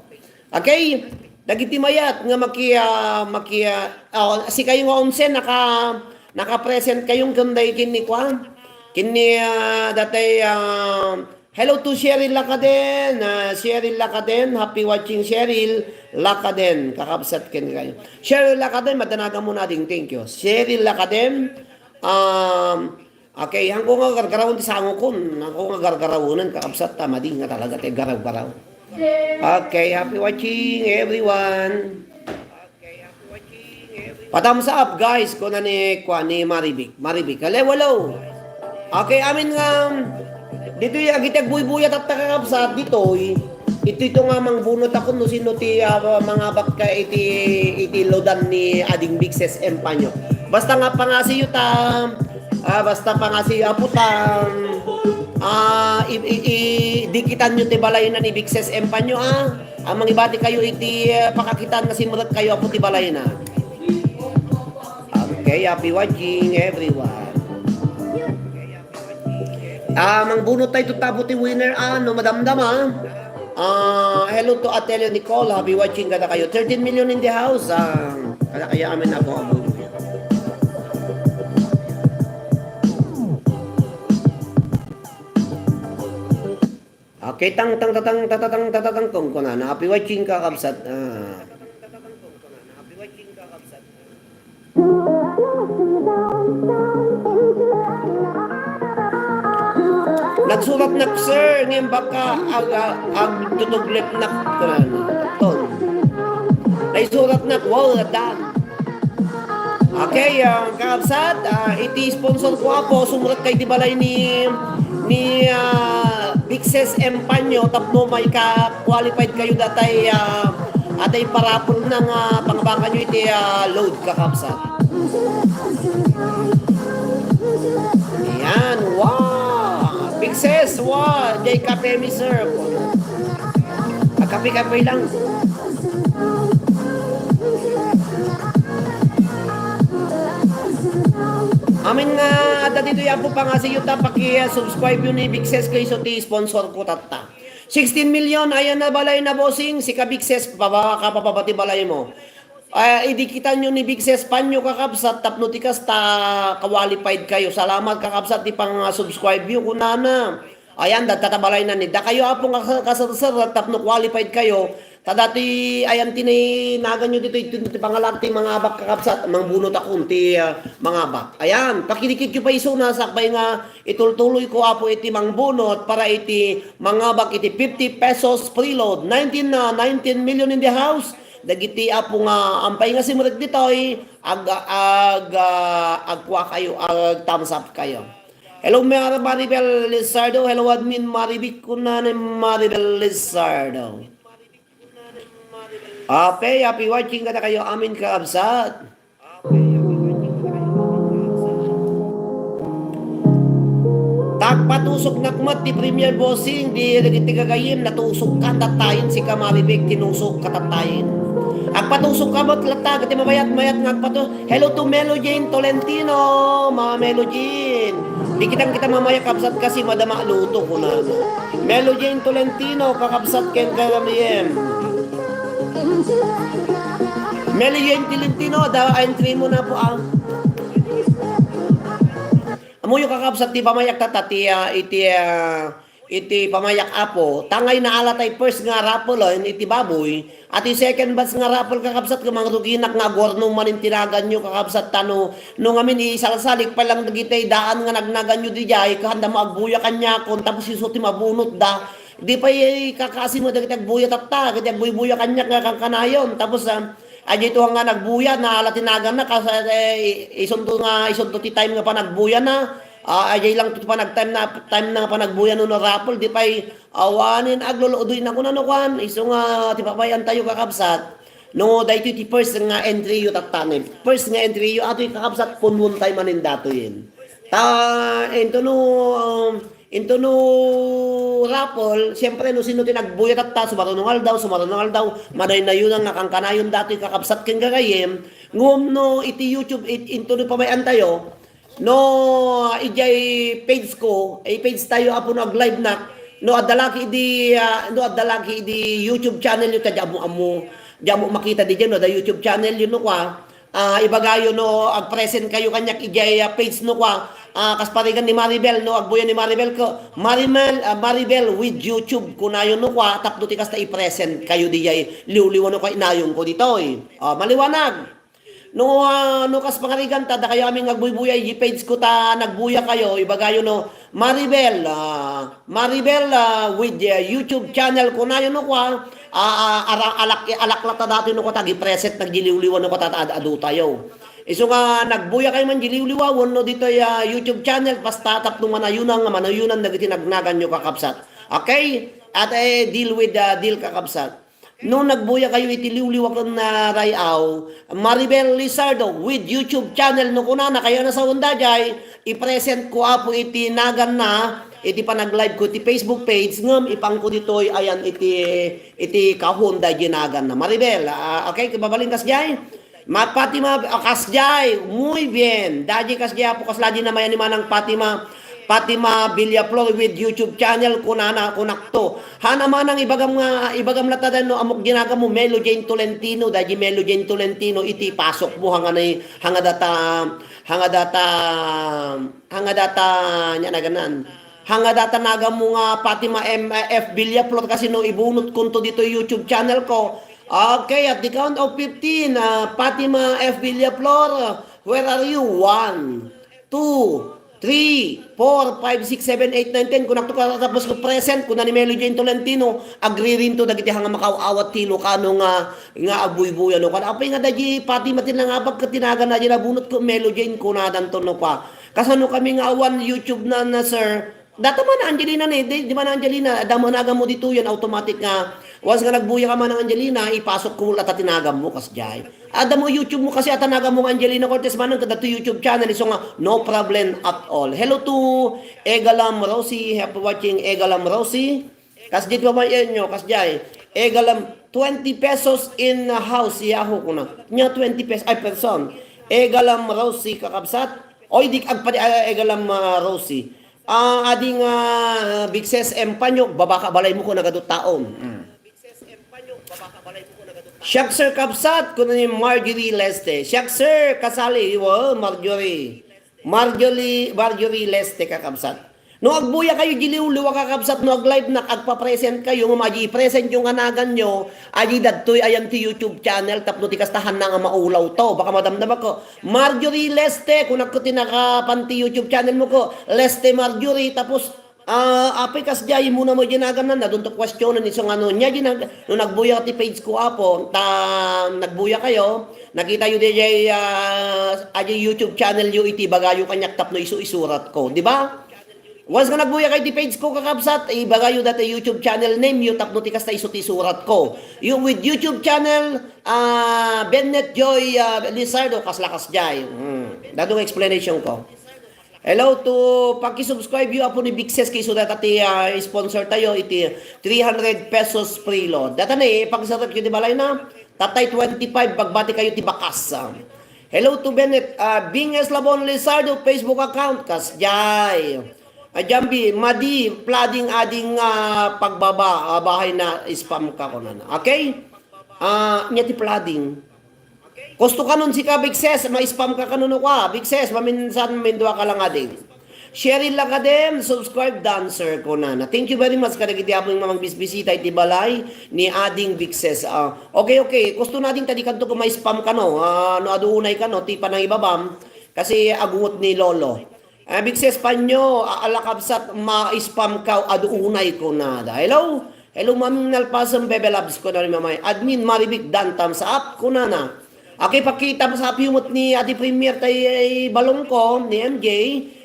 Okay? Dagiti mayat nga maki-, ah, maki-, ah, oh, sikayo nga onse naka-, naka-present kayong ken day ken ni kuan. Ken ni, ah, datay, ah, hello to Cheryl Lacaden. Ah, Cheryl Lacaden, happy watching Cheryl Lacaden. Kakabsat ken kayo. Cheryl Lacaden, madanagan mo na ding, thank you. Cheryl Lacaden, um, Okay, hangko nga gargarawen ti sangokon, hangko nga gargarawenan, kakabsat, ta madi nga talaga ti garaw-garaw. Okay, happy watching, everyone. Pa-thumbs up, guys, kuna ni, kua, ni Maribik. Maribik, hello, hello. Okay, amin nga, ditoy, agiti agbuybuya tatta, kakabsat, ditoy. Ito, ito nga mangbunot ako no sino ti, ah, mangabak ka iti, iti loadan ni Ading Big Ses Empanyo. Basta nga pangasiyo ta, ah, basta pangasiyo, apo ta, ah, i-, i-, i-, dikitan nyo ti balayna ni Big Ses Empanyo, ah. Ang mangibati kayo iti, ah, pakakitaan nga simrek kayo, apo ti balayna. Okay, happy watching, everyone. Ah, mangbunot tayo to, tapo ti winner, ah, no madamdama. Ah, hello to Atelio Nicole, happy watching kada kayo. Thirteen million in the house, ah, kada kayo amin ako, apo. Okay, tang, tang, tatang, tatatang, tatatang, kung kunana, happy watching, kakabsat. Ah. Nagsurat nak, sir, ngem baka ag-, ag-, agtutuglet nak, kunan. Ton. Naisurat nak, wow, done. Okay, ah, kakabsat, ah, iti sponsor ko, apo, sumrek kay ti balay ni, ni, ah, Big Ses Empanyo tapno maika-qualified kayo datay, ah, atay parapol na nga pangabangan nyo iti, ah, load, kakabsat. Ayan, wow! Big Ses, wow! Jay Cafe, mi, sir. Agkape-kape lang. Amin nga adda ditoy, apo, pangasiyo ta, paki-subscribe yo ni Big Ses kayso ti sponsor ko tatta. Sixteen million, ayan na balay na, bossing, sika Big Ses, pababa ka, pababa ti balay mo. Ah, idikitan yo ni Big Ses Panyo, kakabsat, tapno ti kasta, qualified kayo. Salamat, kakabsat, ti pang-subscribe yo, kunana. Ayan, dadta ta balayna ni. Dakayo, apo, nga ka-, kaserser, tapno qualified kayo. Ta dati, ayan, ti nainaganyo ditoy, ti, ti pangalak ti mangabak, kakabsat, mangbunot ako ti, ah, mangabak. Ayan, pakidikit yo pa isuna, sakbay nga itultuloy ko, apo, iti mangbunot para iti mangabak iti fifty pesos preload. Nineteen na, nineteen million in the house. Dagiti, apo, nga ampay nga simrek ditoy, ag-, ag-, ah, agkua kayo, ag-thumbs up kayo. Hello, Mar-, Maribel Lizardo. Hello, admin Maribik, kuna ni Maribel Lizardo. Ape, happy watching kada kayo amin, kakabsat. Tagpatusok nak met ti premier, bossing, di dagiti gagayem, natusok ka, tattayen, sika Maribik, tinusok ka, tattayen. Agpatusok ka met latta, dagiti mabayat-mayat nga agpatu-, Hello to Melo Jane Tolentino, Mama Melo Jane. Di kitang kita mamaya kabsat kasi madama luto ko na. Melo Jane Tolentino, kakabsat ken Gabriel. Melo Jane Tolentino, da entry mo na po, ah. Amuyo kakabsat ti pamayak tata ti, ah, iti, ah, iti pamayak, Apo. Tangay naala tay first nga raffle, ah, iti baboy. Ati second batch nga raffle, kakabsat, nga mangruginak nga aguarno manen ti naganyo, kakabsat, ta no, no ngamin isalsalik pa lang dagiti daan nga nagnaganyo dijay, kaanda mo agbuya kaniakon, tapos isu ti mabunotda. Di pay kakaasi mo dagiti agbuya tatta, dagiti agbuybuya kaniak nga kankanayon. Tapos, ah, ajay to nga nagbuya, naala ti naganna, kas, eh, isunto nga, isunto ti time nga panagbuyana. Ah, ajay lang to panag-time na, time na nga panagbuya no, no raffle, di pay awanen agluluodoy na kuna no kuan, isu nga ti pabay-antayo, kakabsat. No, daytoy ti first nga entry yo tattanem. First nga entry yo, atoy, kakabsat, punwon tayo manen datoyen. Ta, into no, um, into no raffle, siyempre, no sino ti nagbuya tatta, sumaruno nga aldaw, sumaruno nga aldaw, madaynayonan nga kankanayon datoy, kakabsat, ken gagayyem. Ngem no iti YouTube, it-, into no pabay-antayo, no, idiay page ko, eh, page tayo, Apo, no ag-live nak, no adda lagi idi, ah, no adda lagi idi YouTube channel yo, ta di ammo-ammo, di ammo makita diay, no, da YouTube channel yo, no, kwa, ah, ibagayo, no, ag-present kayo kaniak idiay, ah, page, no, kwa, ah, kas parigan ni Maribel, no, agbuya ni Maribel ko, Marimel, ah, Maribel with YouTube, kunayo, no, kwa, tapno ti kasta i-present kayo diay liwliwa, no, kwa, inayonko ditoy. Ah, maliwanag. No, ah, no kas pangarigan ta, dakayo amin nga agbuybuya iti page ko ta nagbuya kayo, ibagayo no, Maribel, ah, Maribel, ah, with, ah, YouTube channel kunayo no kwa, ah, ah, ara-, alak-, alaklata datoy no kwa ta, agi-present nagliliwliwa no kwa ta, ad-, adu tayo. Isu nga nagbuya kayo man di liwliwaon no ditoy, ah, YouTube channel, basta tapno manayunan nga manayunan dagiti nagnaganyo, kakabsat. Okay? At, eh, deal with, ah, deal, kakabsat. No nagbuya kayo iti liwliwa ken, ah, ray-aw, Maribel Lizardo with YouTube channel, no kunana kayo a nasawen daydiay, i-present ko, Apo, iti naganna, iti panag-live ko iti Facebook page, ngem ipanko ditoy, ayan, iti, iti kahon daydiay naganna. Maribel, ah, okay, mabalin kasdiay? Ma-, Fatima, ah, kasdiay, muy bien. Daydiay kasdiay, Apo, kasla di namayan ni Manang Fatima, Fatima Villaflor with YouTube channel, kunana, kunakto. Haan a manang ibagam nga, ibagam latta dayno, ammok ginagam mo, Melo Jane Tolentino, daydiay Melo Jane Tolentino, iti pasok mo, hanga ni, hanga data, hanga data, hanga data, nya naganan. Hanga data nagan mo nga Fatima M F Villaflor kasi no ibunot kunto ditoy YouTube channel ko. Okay, at the count of fifteen, ah, Fatima F Villaflor, where are you? One, two, three, four, five, six, seven, eight, nine, ten. Kunakto ka tapos ko present, kuna ni Melo Jane Tolentino, agririnto dagiti hanga makaaw-awat ti Ilocano nga, nga agbuybuya no. Kan apay nga daydiay Fatima ti nangabag ket ti naganna daydiay nabunot ko Melo Jane kunadanto no pa. Kasano kami nga awan YouTube na, na, sir? Data man Angelina ni, di, di man Angelina, adda mo nagan mo ditoyen, automatic nga, once nga nagbuya ka man ng Angelina, ipasok ko latta ti nagan mo, kasdiay. Adda mo YouTube mo kasi, ata nagan mo nga Angelina Cortez manang, kadto YouTube channel, isu nga, no problem at all. Hello to Egalam Rosie, happy watching Egalam Rosie. Kasdiay ti babayenyo, kasdiay. Egalam, twenty pesos in house, Yahoo kuna. Nya twenty pesos, ay, person. Egalam Rosie, kakabsat. Oy, di agpadi, ay, Egalam, ah, Rosie. Ah, adi nga, ah, bigses empanyok, babaka balay mo ko nagadu taon. Mm. Siak, sir, kabsat, kuno ni Marjorie Leste. Siak, sir, kasali, iwa, Marjorie. Marjorie, Marjorie Leste, kakabsat. No agbuya kayo, di liwliwa, kakabsat, no ag-live nak, agpa-present kayo, nga madi present yung anagan nyo, adi dadtoy ayan ti YouTube channel, tapno ti kastahan na nga maulaw to. Baka madamdama ko, Marjorie Leste, kunak ko ti nakapan ti YouTube channel mo ko, Leste Marjorie, tapos, ah, apay kasdiay mo na mo dyan agan na, nadunto questionan, iso nga no, nya dyan ag-, no nagbuya ti page ko, Apo, ta, nagbuya kayo, nakita yu di jay, ah, ajay YouTube channel yu iti bagayo kanyak tapno isu-isurat ko, di ba? Once nga nagbuya kayo ti page ko, kakabsat, ibagayo dati YouTube channel name yu tapno ti kasta isu ti isurat ko. Yu with YouTube channel, ah, Bennett Joy, ah, Lizardo, kasla kasdiay. Hmm. Dadong explanation ko. Hello to, pakisubscribe yu, Apo ni Bigses, kay isu data ti, ah, sponsor tayo, iti three hundred pesos preload. Data ni, pakisarat yu di balay na, tatay twenty-five, pagbati kayo ti bakas. Ah. Hello to Bennett, ah, Bing Eslabon Lizardo Facebook account, kasdiay. Ah, Jambi, madi, flooding ading, ah, pagbaba, ah, bahay na spam ka ko na. Okay? Ah, nya ti flooding. Kusto kanon sika, Bigses, ma-spam ka kanon kwa. Bigses, maminsan, mindua ka lang ading. Cheryl Lacadem, subscribe dancer, kunana. Thank you very much kadagiti amin nga magbisbisita iti balay ni Ading Bikses. Ah, okay, okay. Gusto na din tadi kanto kung may spam ka, no? Ah, no, adu unay ka, no? Ti panangibabam. Kasi agungot ni Lolo. Ah, Bikses Panyo, a-, ala kabsat, ma-spam ka, adu unay, kunada. Hello? Hello, Ma'am Nalpasem, Bebe Labs, kunana ni Mamay. Admin, Marivic, dan thumbs up, kunana. Okay, paki-thumbs up yu met ni Adi Premier tay, ay, balong ko, ni M J,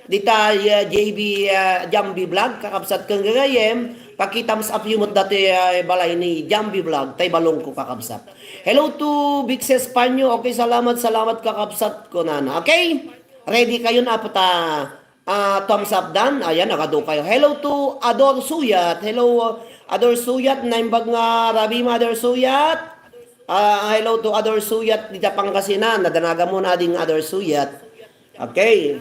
dita, ah, J B, ah, Jambi Vlog, kakabsat ken gagayem, paki-thumbs up yu met dati, ah, balay ni Jambi Vlog, tay balong ko, kakabsat. Hello to Big Sis Panyo, okay, salamat, salamat, kakabsat, kunana. Okay? Ready kayo na, apo ta, ah, thumbs up dan. Ayan, nagadu kayo. Hello to Ador Suyat. Hello, Ador Suyat. Naimbag nga rabii mo, Ador Suyat. Ah, hello to Ador Suyat dita Pangasinan. Nadanagan mo na ding Ador Suyat. Okay.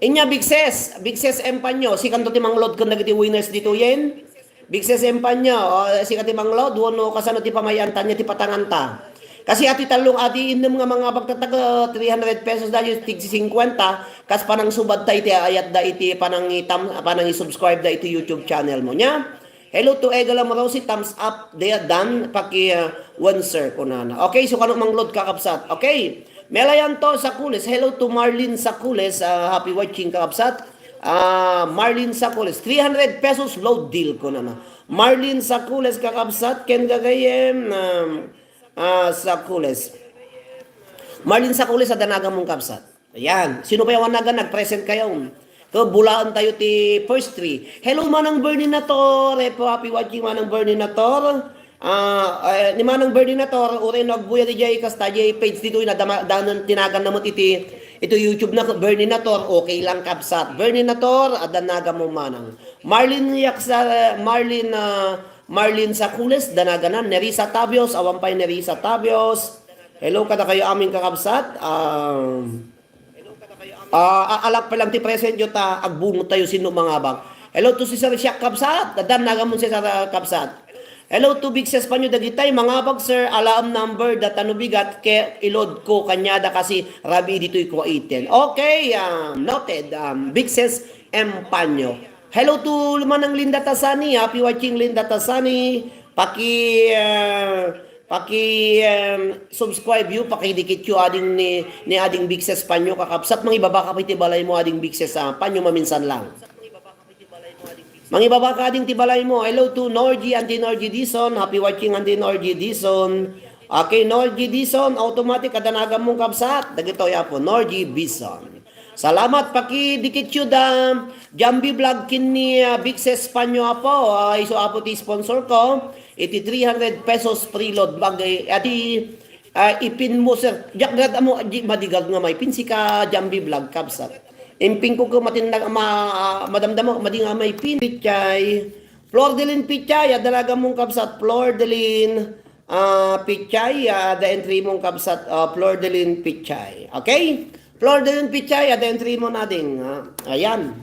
Inya, Big Sis, Big Sis M Panyo. Sikanto ti manglod ken dagiti winners ditoyen. Big Sis M Panyo, o, sika ti manglod, wenno kasano ti pamay-anta, ania ti patanganta? Kasi ati tallo, ati innem nga mangabag tatta, three hundred pesos da, tig singkwenta, kas panangsubad ta iti ayat da iti panangitam-, panangi-subscribe da iti YouTube channel mo, nia? Hello to Egalam Rosie, thumbs up, dia dan, paki, uh, one sir, kunana. Okay, so kano manglod, kakabsat. Okay. Melayanto Sakules, hello to Marlene Sakules, uh, happy watching, kakabsat. Ah, Marlene Sakules, three hundred pesos load deal, kunana. Marlene Sakules, kakabsat, ken gagayem, um, ah, Sakules. Marlene Sakules, adda nagamon, kabsat. Ayan. Sino pa yawan nagan, nag-present kayo? Kabulaen tayo ti first three. Hello, Manang Bernie Nator. Happy watching, Manang Bernie Nator. Ah, eh, ni Manang Bernie Nator, uray no agbuya di jay kasta jay page ditoy na dama-, danen tinagan na met iti, ito YouTube na Bernie Nator, okay lang, kabsat. Bernie Nator, adda nagan mo, Manang. Marlene Yaksa, Marlene, ah, Marlene Sakules, danaganan, Nerissa Tabios, awan pay Nerissa Tabios. Hello, kada kayo amin kakabsat. Ah, Ah, a-, alak pa lang ti present yo ta agbungot tayo sino mangabak. Hello to Cesar Siak, kabsat. Adda nagamon, Cesar, ah, kabsat. Hello to Big Sis Panyo, dagitay mangabak, sir. Alaem number data no bigat ket ilod ko kaniada kasi rabii ditoy kuaiten. Okay, um, noted, um, Big Sis M Panyo. Hello to Manang Linda Tasani. Happy watching, Linda Tasani. Paki, ah, paki, em, subscribe yo, pakidikit yo ading ni, ni ading Big Sis Panyo, kakabsat, mangibabaka pay ti balay mo, ading Big Sis, ah, Panyo, maminsan lang. Mangibabaka ading ti balay mo. Hello to Norgy, Auntie Norgy Dison. Happy watching, Auntie Norgy Dison. Okay, Norgy Dison, automatic, adda nagan mong kabsat. Dagitoy, apo, Norgy Bison. Salamat, pakidikit yu da Jambi Vlog ken ni, ah, Big Sis Panyo, apo. Ah, isu, apo, ti sponsor ko. Iti three hundred pesos preload. Bagay, ati, ah, ipin mo, sir. Diak gad amo, di, madigag nga may pin, sika Jambi Vlog, kabsat. Impin ko ko matindag, ma-, ah, madamdama, madi nga may pin. Pichay. Flor Delin Pichay, adda nagan mong kabsat. Flor Delin. Ah, Pichay, ah, adda entry mong kabsat, ah, Flor Delin Pichay. Okay? Flor Delin Pichay, adda entry mo na ding, ah, ayan.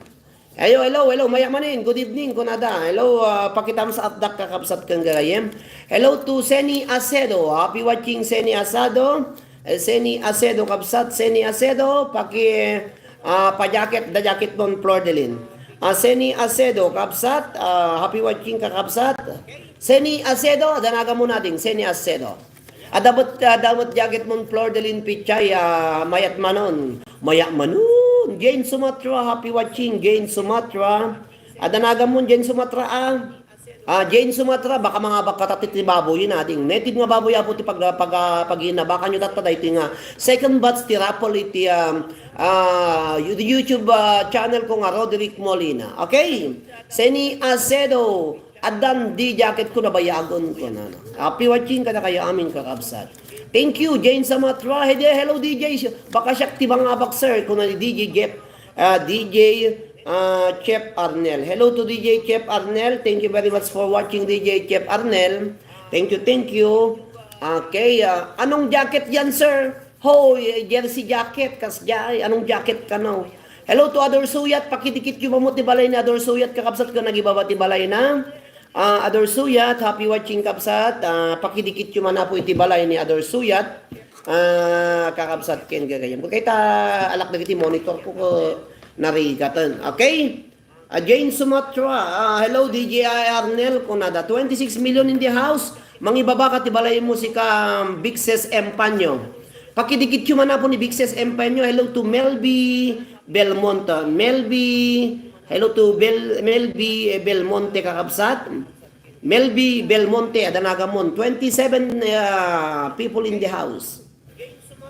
Hello, hello, hello, maya manin. Good evening, kunada. Hello, ah, paki-thumbs up dak kakabsat ken gagayem. Hello to Seni Acedo. Happy watching, Seni Acedo. Eh, Seni Acedo, kabsat. Seni Acedo, paki, ah, pa-jacket, da jacket mon, Flor Delin. Ah, Seni Acedo, kabsat. Ah, happy watching, kakabsat. Seni Acedo, adda nagan mo na ding, Seni Acedo. Adda met, adda met jacket mon, Flor Delin Pichay, ah, mayat manon. Maya manon. Jane Sumatra, happy watching, Jane Sumatra. Adda nagan mon, Jane Sumatra, ah. Ah, Jane Sumatra, baka mangabak ka tatta ti baboy na ding. Native nga baboy, apo, ti pag-, pag-, ah, paginabakan yo tatta daytoy nga second batch ti raffle iti, ah, ah, YouTube, ah, channel ko nga Roderick Molina. Okay? Seni Acedo, addan di jacket ko nabayagon, kunana. Happy watching kada kayo amin, kakabsat. Thank you, Jane Samatra. Hey, hello, D J. Baka siak ti mangabak, sir, kuna ni D J Jeff, ah, D J, ah, Chef Arnel. Hello to D J Chef Arnel. Thank you very much for watching, D J Chef Arnel. Thank you, thank you. Okay, ah, anong jacket yan, sir? Hoy, jersey jacket, kas jay, anong jacket kano? Hello to Ador Suyat, pakidikit yu mamut ti balay ni Ador Suyat, kakabsat ko nagibaba ti balay na. Ah, Ador Suyat, happy watching, kabsat. Ah, pakidikit yu man, apo, iti balay ni Ador Suyat. Ah, kakabsat ken gagayem. Kay ta alak dagiti monitor ko, ko narigaten. Okay? Ah, Jane Sumatra, ah, hello, D J Arnel, kunada, twenty-six million in the house, mangibaba ka ti balay mo sika, um, Bixes Empanyo. Pakidikit yu man apo ni Bixes Empanyo. Hello to Melby Belmonte. Melby, hello to Bel-, Melby, eh, Belmonte, kakabsat. Melby Belmonte, adda nagamon. Twenty-seven, ah, people in the house.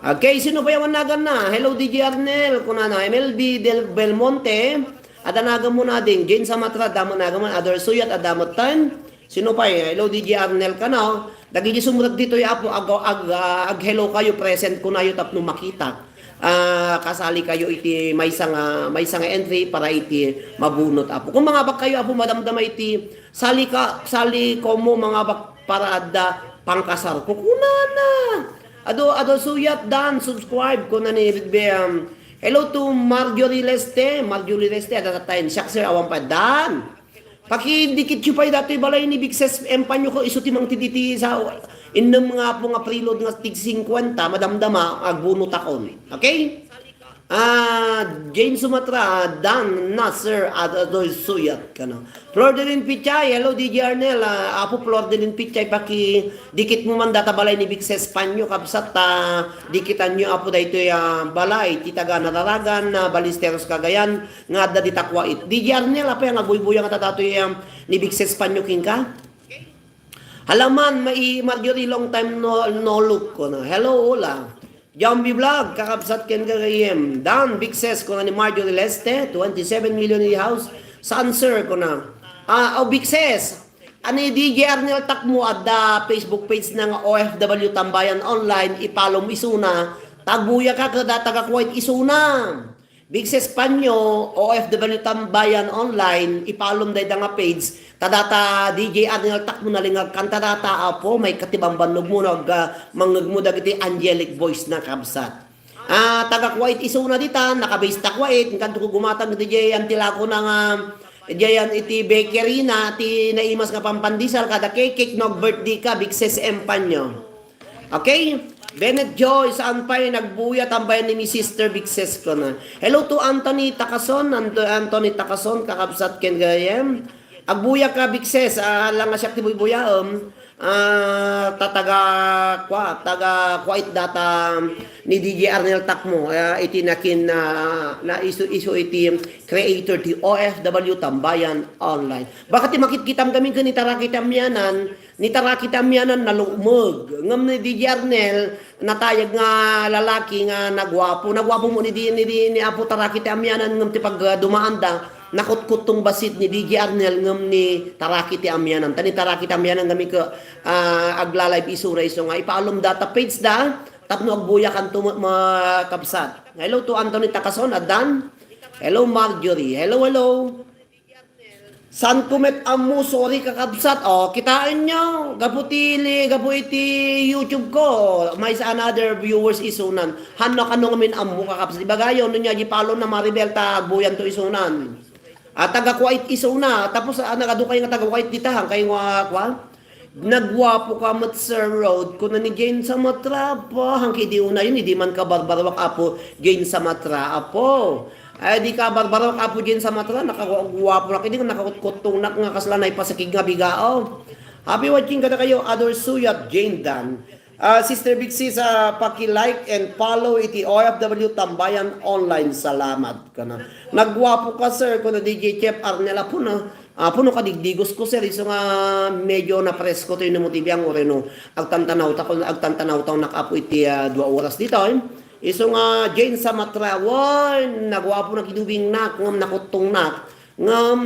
Okay, sino pay awan naganna? Hello, D J Arnel, kunana, M L B Del Belmonte, adda nagamon ading, Jane Samatra, adda met nagamon, Ador Suyat, adda metten. Sino pay? Hello, D J Arnel, kano? Dagiti sumrek ditoy, Apo, ag-, ag-, ah, ag-hello kayo, present kunayo tapno makita. Ah, kasali kayo iti maysa nga, maysa nga entry para iti mabunot, Apo. Kung mangabak kayo, Apo, madamdama iti sali ka, sali komo mangabak para adda pangkasarko. Kunana. Adu, adu suyat, Dan, subscribe, kuna ni, um, hello to Marjorie Leste. Marjorie Leste, adda tattayen. Siak, sir, awan pay, Dan. Pakidikit yu pay datoy balay ni Bixes Empanyo ko, isu ti mangted iti sa innem nga apo nga preload nga tig singkuenta, madamdama, agbunotakon. Okay? Ah, Jane Sumatra, Dan Nasser, Adoy Suyat, kano. Flordelin Pichay, hello, D J Arnel, ah, Apo Flordelin Pichay, pakidikit mo man data balay ni Bixes Panyo, kabsat, ta dikitan nyo, Apo, daytoy, ah, balay, ti taga Nararagan, ah, Ballesteros, Cagayan, nga adda di takwait. D J Arnel, apay nga agbuybuya nga tatatoy, ah, ni Bixes Panyo, kinka? Halaman, mai Marjorie, long time no, no look, kano. Hello, hola. Zombie Vlog, kakabsat ken gagayem. Dan, Bixes, kuna ni Marjorie Leste, twenty-seven million in the house. Saan, sir, kuna? Ah, oh, Bixes. Ani D J Arnel Takmo, adda Facebook page na nga O F W Tambayan Online, ipalom isuna. Tagbuya ka, kada taga Kuwait isuna. Bixes Panyo, O F W Tambayan Online, ipalom dayta nga page. Ta data D J Arnel Takmo nalingag kanta data, Apo, maikkat ti bambannog mo, no, ag, ah, mangngeg mo dagiti angelic voice na, kabsat. Ah, taga Kuwait isuna dita, naka-base ta Kuwait, inkanto ko gumatang iti diay antilako na nga, diay an-, iti bakery na, ti naimas nga pampandesal, kada cake, cake, no, birthday ka, Bixes Empanyo. Okay? Bennett Joy, saan pay nagbuya, tambayan ni mi Sister Bixes, kano. Hello to Anthony Takason, Anto-, Anthony Takason, kakabsat ken gayem. Agbuya ka, Bixes, ah, lang nga siak ti buybuyaem. Ah, ta taga, kwa, taga Kuwait data ni D J Arnel Takmo, ah, iti nakin, ah, na isu, isu iti creator ti O F W Tambayan Online. Baka ti makitkitam kami ken ni Taraki ti Amianan, ni Taraki ti Amianan nalumeg. Ngem ni D J Arnel, natayag nga lalaki nga nagwapo. Nagwapo mo ni di, ni di, ni Apo Taraki ti Amianan, ngem ti pagdumaanda, nakutkuttong bassit ni D J Arnel ngem ni Taraki ti Amianan. Ta ni Taraki ti Amianan kami ke, ah, agla-live isura isu nga ipaalom data page da, tapno agbuyakanto ma-, makabsat. Hello to Anthony Takason, addan. Hello Marjorie. Hello, hello. Saan ko met ammo, sorry, kakabsat. Oh, kitaen nyo. Gapu ti li-, gapu iti YouTube ko. May sa another viewers isunan. Hanno kano ngamin ammo, kakabsat. Ibagayo, no niya, di palo na Maribel, ta agbuyan to isunan. Ah, taga Kuwait isuna. Tapos, ah, nagadu kayo nga taga Kuwait dita, hang kayo nga, kwa? Nagwapo ka met, Sir Rod. Kuna ni Jane Samatra, apo. Hangki di una yun, di man ka barbarwak, apo. Jane Samatra, apo. Ay, di ka barbarwak, apo Jane Samatra. Nakaguwapo na, hindi nakakutkuttong nak nga kasla na ipasakig nga bigao. Happy watching kada kayo, Ador Suyat, Jane Dan. Ah, Sister Big Sis, ah, paki-like and follow iti O F W Tambayan Online. Salamat. Kana. Nagwapo ka, sir, kuna D J Chef Arnel, apo na. Apo no kadigdigos ko, sir, isu nga medyo napresko to ino mo ti biang ureno. Agtantanaw ta kun agtantanaw ta nak apo iti, ah, dua oras ditoy. Isu nga Jane Samatra, wen, nagwapo na kidubing nak, ngem nakuttong nak. Ngem,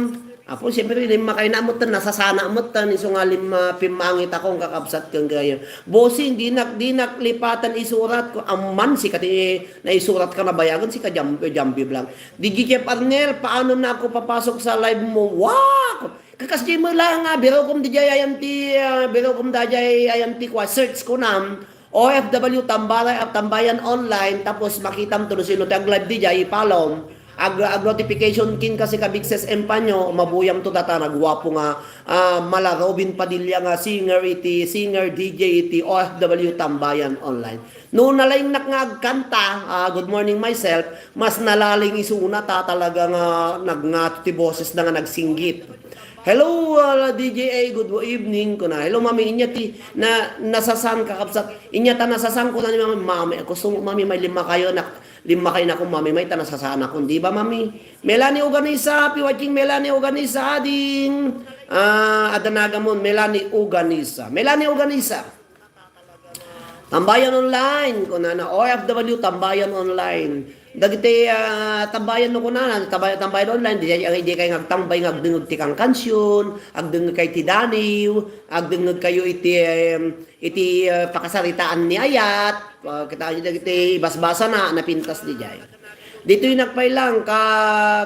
apo, siyempre, di makay na metten, nasasana metten, isu nga lim-, ah, pimmangit ako, ang kakabsat kang gaya. Bossing, di nak, di nak lipatan isurat ko, amman, sika ti naisurat ka na bayagan, sika Jam-, Jambi Blanc. D J Jeff Arnel, paano na ako papasok sa live mo? Wah! Kakas di mo lang, ah, biro kum di jay ayan ti, ah, biro kum da jay ayan ti kwa, search ko nam, O F W Tambara-, Tambayan Online, tapos makitam to no sino ti ag-live di jay, i-follow. ag-, ag-notification ken kasi ka Big Sis Empanyo, mabuyam to data, naguapo nga, ah, mala Robin Padilla nga singer iti, singer, D J iti O F W Tambayan Online. No nalaingnak nga agkanta, ah, Good Morning Myself, mas nalaling isuna ta talaga nga nagngato ti boses na nga nagsinggit. Hello, ah, D J A, good evening, kuna. Hello, mami, inya ti na, nasasan, kakabsat. Inya ta nasasan, kuna ni mami, mami, gusto mo, mami, may lima kayo, nak, lima kayo na kung mami, may ta nasasan akong, di ba, mami? Melanie Uganisa, happy watching, Melanie Uganisa, ading, ah, adanagamon, Melanie Uganisa. Melanie Uganisa. Tambayan online, kunana, O F W, Tambayan online. Dagiti, ah, tambayan no kunana, tambay-, Tambayan online, di, di kay nga agtambay nga agdengeg ti kankansion, agdengeg kay ti daniw, agdengeg kayo iti, em, iti, ah, pakasaritaan ni ayat, ah, kita dagiti basbasa na, napintas di jay. Ditoy nagpailang ka,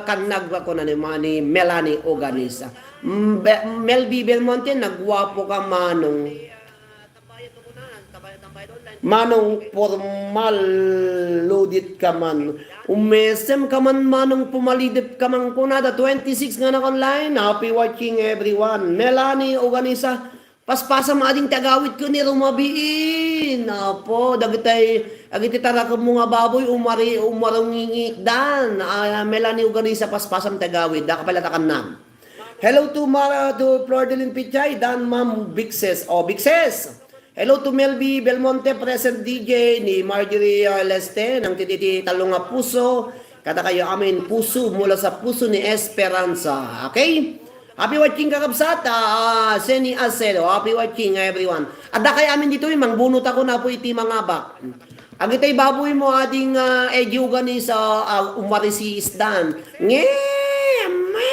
kannag ako na ni, ni Melanie Oganisa. Mm, Be-, Melby Belmonte, nagwapo ka manong. Manong formal loaded ka man. Umesem ka man, manong pumalidep ka man kunada. Twenty-six nga naka-online. Happy watching, everyone. Melanie Oganisa, paspasam ading ti agawid ken ni Rumabiin. Apo, dagitay, dagiti tarakemmo nga baboy, umari-, umarungingikdan. Ah, Melanie Oganisa, paspasam ti agawid. Daka pala takanna. Hello to Mara, to Flordeline Pichay, dan Ma'am Bigses. Oh, Bigses! Hello to Melby Belmonte, present D J, ni Marjorie, ah, Leste, nang tititi tallo nga puso. Kada kayo amin, puso, mula sa puso ni Esperanza. Okay? Happy watching, kakabsat. Ah, Seni Acedo, happy watching, everyone. Adda kay amin ditoy, mangbunot ako na po iti mangabak. Agitay baboy mo, ading, ah, Eddie Uganisa, ah, umarisi isdan. Nge, me!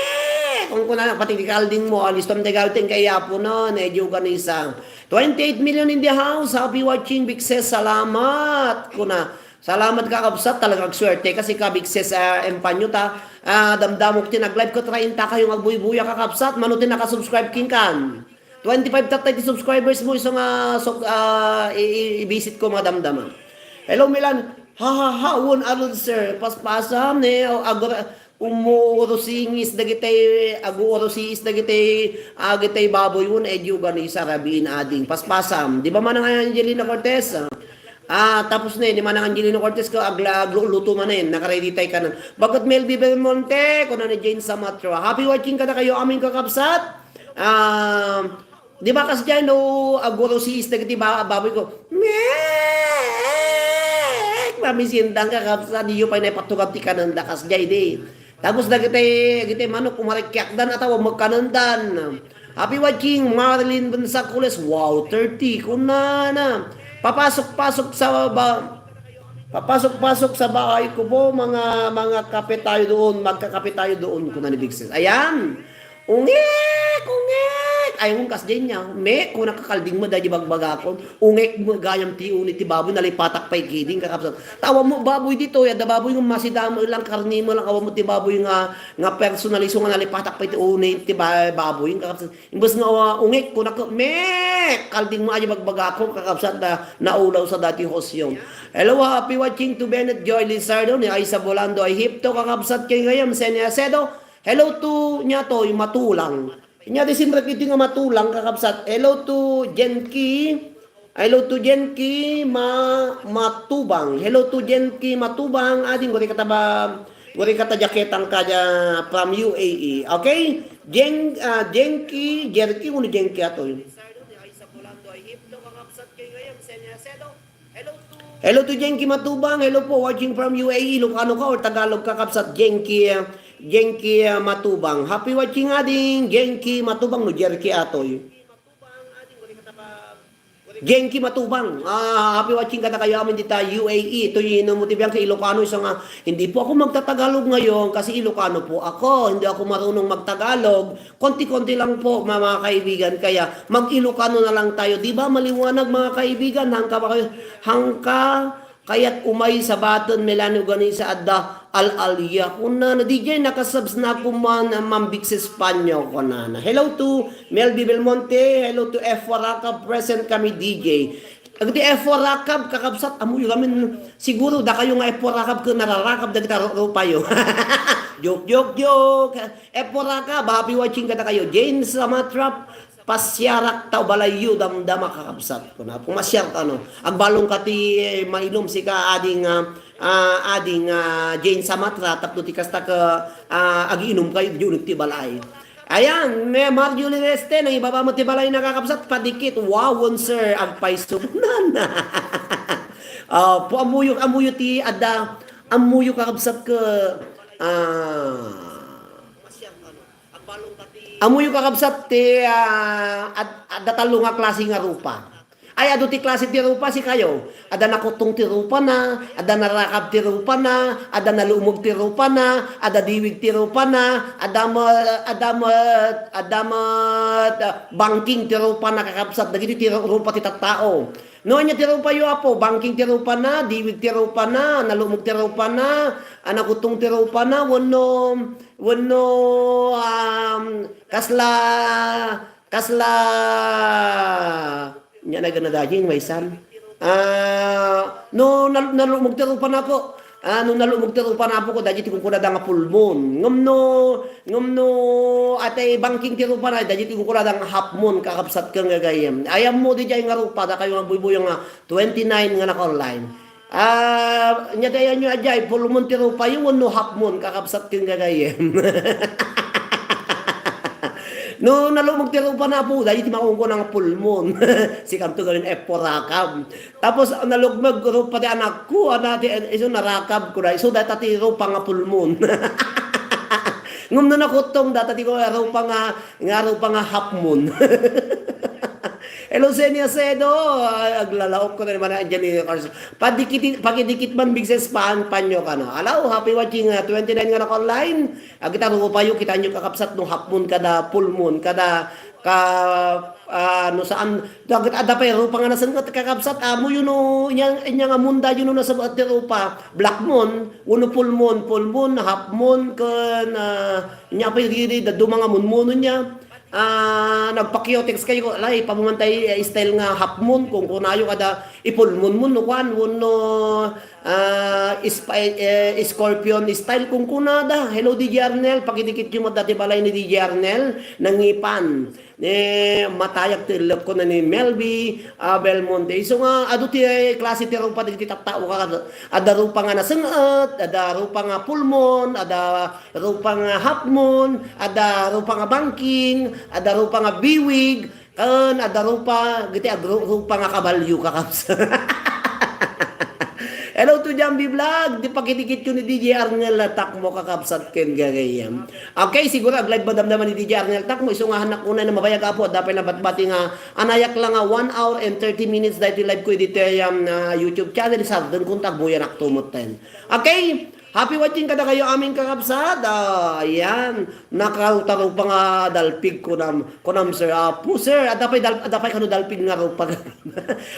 Kung kuna, pati ti kalding mo, alistom ti gawten kay Apo non, Eddie Uganisa. Twenty-eight million in the house, happy watching, Bigses, salamat. Kuna, salamat kakabsat, talagang swerte kasi ka Bigses, ah, empanyo ta. Ah, damdamok ti nag-live ko, trainta kayo nga agbuybuya kakabsat, mano ti nakasubscribe king kan. Twenty-five tattay ti subscribers mo, isu nga, so, ah, i-, i-, i-visit ko, madamdama. Hello, Milan. Ha, ha, ha, won alon, sir. Paspasam, ne, o, agor-, umuurusingis dagitay, aguurusiis dagitay, agitay baboy, won, Eddie Uganisa, Rabiin ading. Paspasam. Di ba manang Angelina Cortez? Ah, tapos na yun, ni manang Angelina Cortez ko, agla-, agluto man na yun, nakaready tayo ka na. Bagat Melby Belmonte, kuna ni Jane Samatra. Happy watching kada kayo, aming kakabsat. Ah, di ba, kasjay, no, aguro si Is dagiti ba-, baboy ko, "Mek!" Mamisindang ka, kapsa, diyo pay naipatugab ti kananda, kasjay, di. Tapos dagiti, dagiti manok, umarikkiakdan, atawa, magkanandan. Happy watching, Marilyn Bensacules, wow, thirty, kunana. Papasok-pasok sa ba-, Papasok-pasok sa bahay ko po, mga, mga kape tayo doon, magkakape tayo doon, kuna ni Big Sis. Ayan! Ungek! Ungek! Ay, ungkas din niya. Me, kuna kakalding mo, dahil bagbagakon. Ungek mo, gayam ti uni ti baboy, nalipatak pa ikiding, kakapsat. Tawa mo, baboy dito, yada baboy, yung masidamo lang, karni mo lang, awa mo ti baboy nga, nga personaliso nga nalipatak pa iti uni ti ba-, baboy, kakapsat. Imbes nga, ah, ungek, kunak, "Mek!" Kalding mo, aya bagbagakon, kakabsat, na naulaw sa dati hosyo. Hello, happy watching to Bennett Joy Lizardo, ni Aisa Bolando, Ehipto, kakabsat, kay gayam, Senia Acedo. Hello to, niya to, yung Matulang. Niya di simrek iti nga Matulang, kakabsat. Hello to Jenki. Hello to Jenki Ma-, Matubang. Hello to Jenki Matubang. Ading, guri kata ba, guri kata jaketan ka ja from U A E. Okay? Jen-, ah, Jenki, Jerky, uno Jenki atoy. Hello to Jenki Matubang. Hello po, watching from U A E. Ilocano ka or Tagalog ka, kapsat? Jenki, ah, Jenki, ah, Matubang. Happy watching, ading. Jenki Matubang, no, Jerky atoy. Genki Matubang. Ah, happy watching kada kayo amin dita U A E. Ito yung ino mo ti biang sa Ilocano, isa nga, "Hindi po ako magtatagalog ngayon kasi Ilocano po ako. Hindi ako marunong magtagalog. Konti-konti lang po, ma-, mga kaibigan. Kaya mag-Ilocano na lang tayo." Di ba maliwanag, mga kaibigan? Hangka ba kayo, hangka Kayat umay sa baton, Melanie Uganisa, adda al-alia. Kunana, "D J, nakasubs na ako man, Ma'am Big Sis Panyo," kunana. Hello to Melby Belmonte. Hello to F Waraka. Present kami, D J. Dagiti F four Rakab, kakabsat, ammoyo ngamin, siguro dakayo nga F four Rakab ket nararakab dagiti ru-, rupayo. Joke, joke, joke. F four Rakab, happy watching kadakayo. Jane Samatra, pasiarak ta balayyo, damdama, kakabsat. Kuna, kung masiar ka, ano, agbalong ka ti, eh, mailom sika, ading, ah, ah, ading, ah, Jane Samatra, tapno ti kasta ka, ah, agiinom kayo, di ulit ti balay. Ayan, may Marjorie Reste, nangibaba met ti balay, nakakabsat, padikit. Wow, sir, agpayso. Nana. Ah, pu-, ammoyo, ammoyo ti adda, ammoyo, kakabsat, ka, ah, ammoyo, kakabsat, ti, ah, ad-, adda tallo nga klase nga rupa. Ay, adu ti klase ti rupa, sikayo. Adda nakutong ti rupana, adda narakab ti rupana, adda nalumog ti rupana, adda diwig ti rupana, adda ma-, adda ma-, adda ma-, ah, bangking ti rupana, kakabsat, dagiti ti ru-, rupa ti tattao. No, ania ti rupayo, Apo? Bangking ti rupana, diwig ti rupana, nalumog ti rupana, ah, nakutong ti rupana, wenno, wenno, um, kasla, kasla, ania nga nagana daydiay, maysan? Ah, no, nal-, nalumog ti rupana, Apo. Ah, no nalumog ti rupana, Apo, ko, daydiay ti kunkunada nga full moon. Ngem no, ngem no, atay bangking ti rupana, daydiay ti kunkunada nga half moon, kakabsat ken gagayyem. Ay, ammo diay nga rupa, dakayo nga agbuybuyaw nga twenty-nine nga naka-online. Ah, ania ti ayanyo, daydiay, full moon ti rupayo wenno half moon, kakabsat ken gagayyem? No nalumog ti rupana, Apo, daydiay ti makunkuna nga full moon. Sikanto ngamin F four Rakab. Tapos, nalumog rupa ti anakko, ana ti, isu narakab ko da. Isu dayta ti rupa nga full moon. Ngem no nakutong, dayta ti rupa nga, nga rupa nga half moon. Hello, Zenia Sedo. Ay, aglalaok ko na naman, Angelina Carson. Padikit, pakidikit man, big sis pan, panyo ka na. Hello, happy watching, ah, twenty-nine nga naka-online. Agita rupayo, kitaenyo, kakabsat, no half moon kada full moon, kada ka, ah, no saan, daget adda pay rupa nga naseng-et, kakabsat, ammoyo no, inya, inya nga moon daydiay no naseng-et ti rupa, black moon, wenno full moon, full moon, half moon, ken, ah, inya pay didi, dadduma nga moon-moon inya. Ah, nagpa-Q-Tex kayo, alay, pammantay, eh, style nga half moon, kunkunayo kada i-full moon-moon, no kuan, wenno, ah, ispa-, eh, scorpion style, kunkunada. Hello, D J Arnel, pakidikityo met dayta ti balay ni D J Arnel, nangipan. Eh, matayag ti ellep ko na ni Melby, ah, Belmonte. Isu nga, adu ti klase ti rupa dagiti tattao, ka-, adda rupa nga naseng-et, adda rupa nga full moon, adda rupa nga half moon, adda rupa nga bangking, adda rupa nga biwig, ken adda rupa, dagiti agru-, rupa nga kabalyo, kakabsat. Hello to Jambi Vlog, ti pakidikityo ni D J Arnel Takmo, kakabsat ken gagayyem. Okay, siguro ag-live madamdama ni D J Arnel Takmo, isu nga hannak unay na mabayag, Apo, adda pay nabatbati nga anayak la nga one hour and thirty minutes daytoy live ko iti, um, ah, YouTube channel, sarden kon ta agbuyanak tumot ten. Okay, happy watching kadakayo amin, kakabsat. Ah, ayan, nakaruta rupa nga dalpig, kunam, kunam, sir. Apo, sir, adda pay dal-, adda pay kano dalpig nga rupa.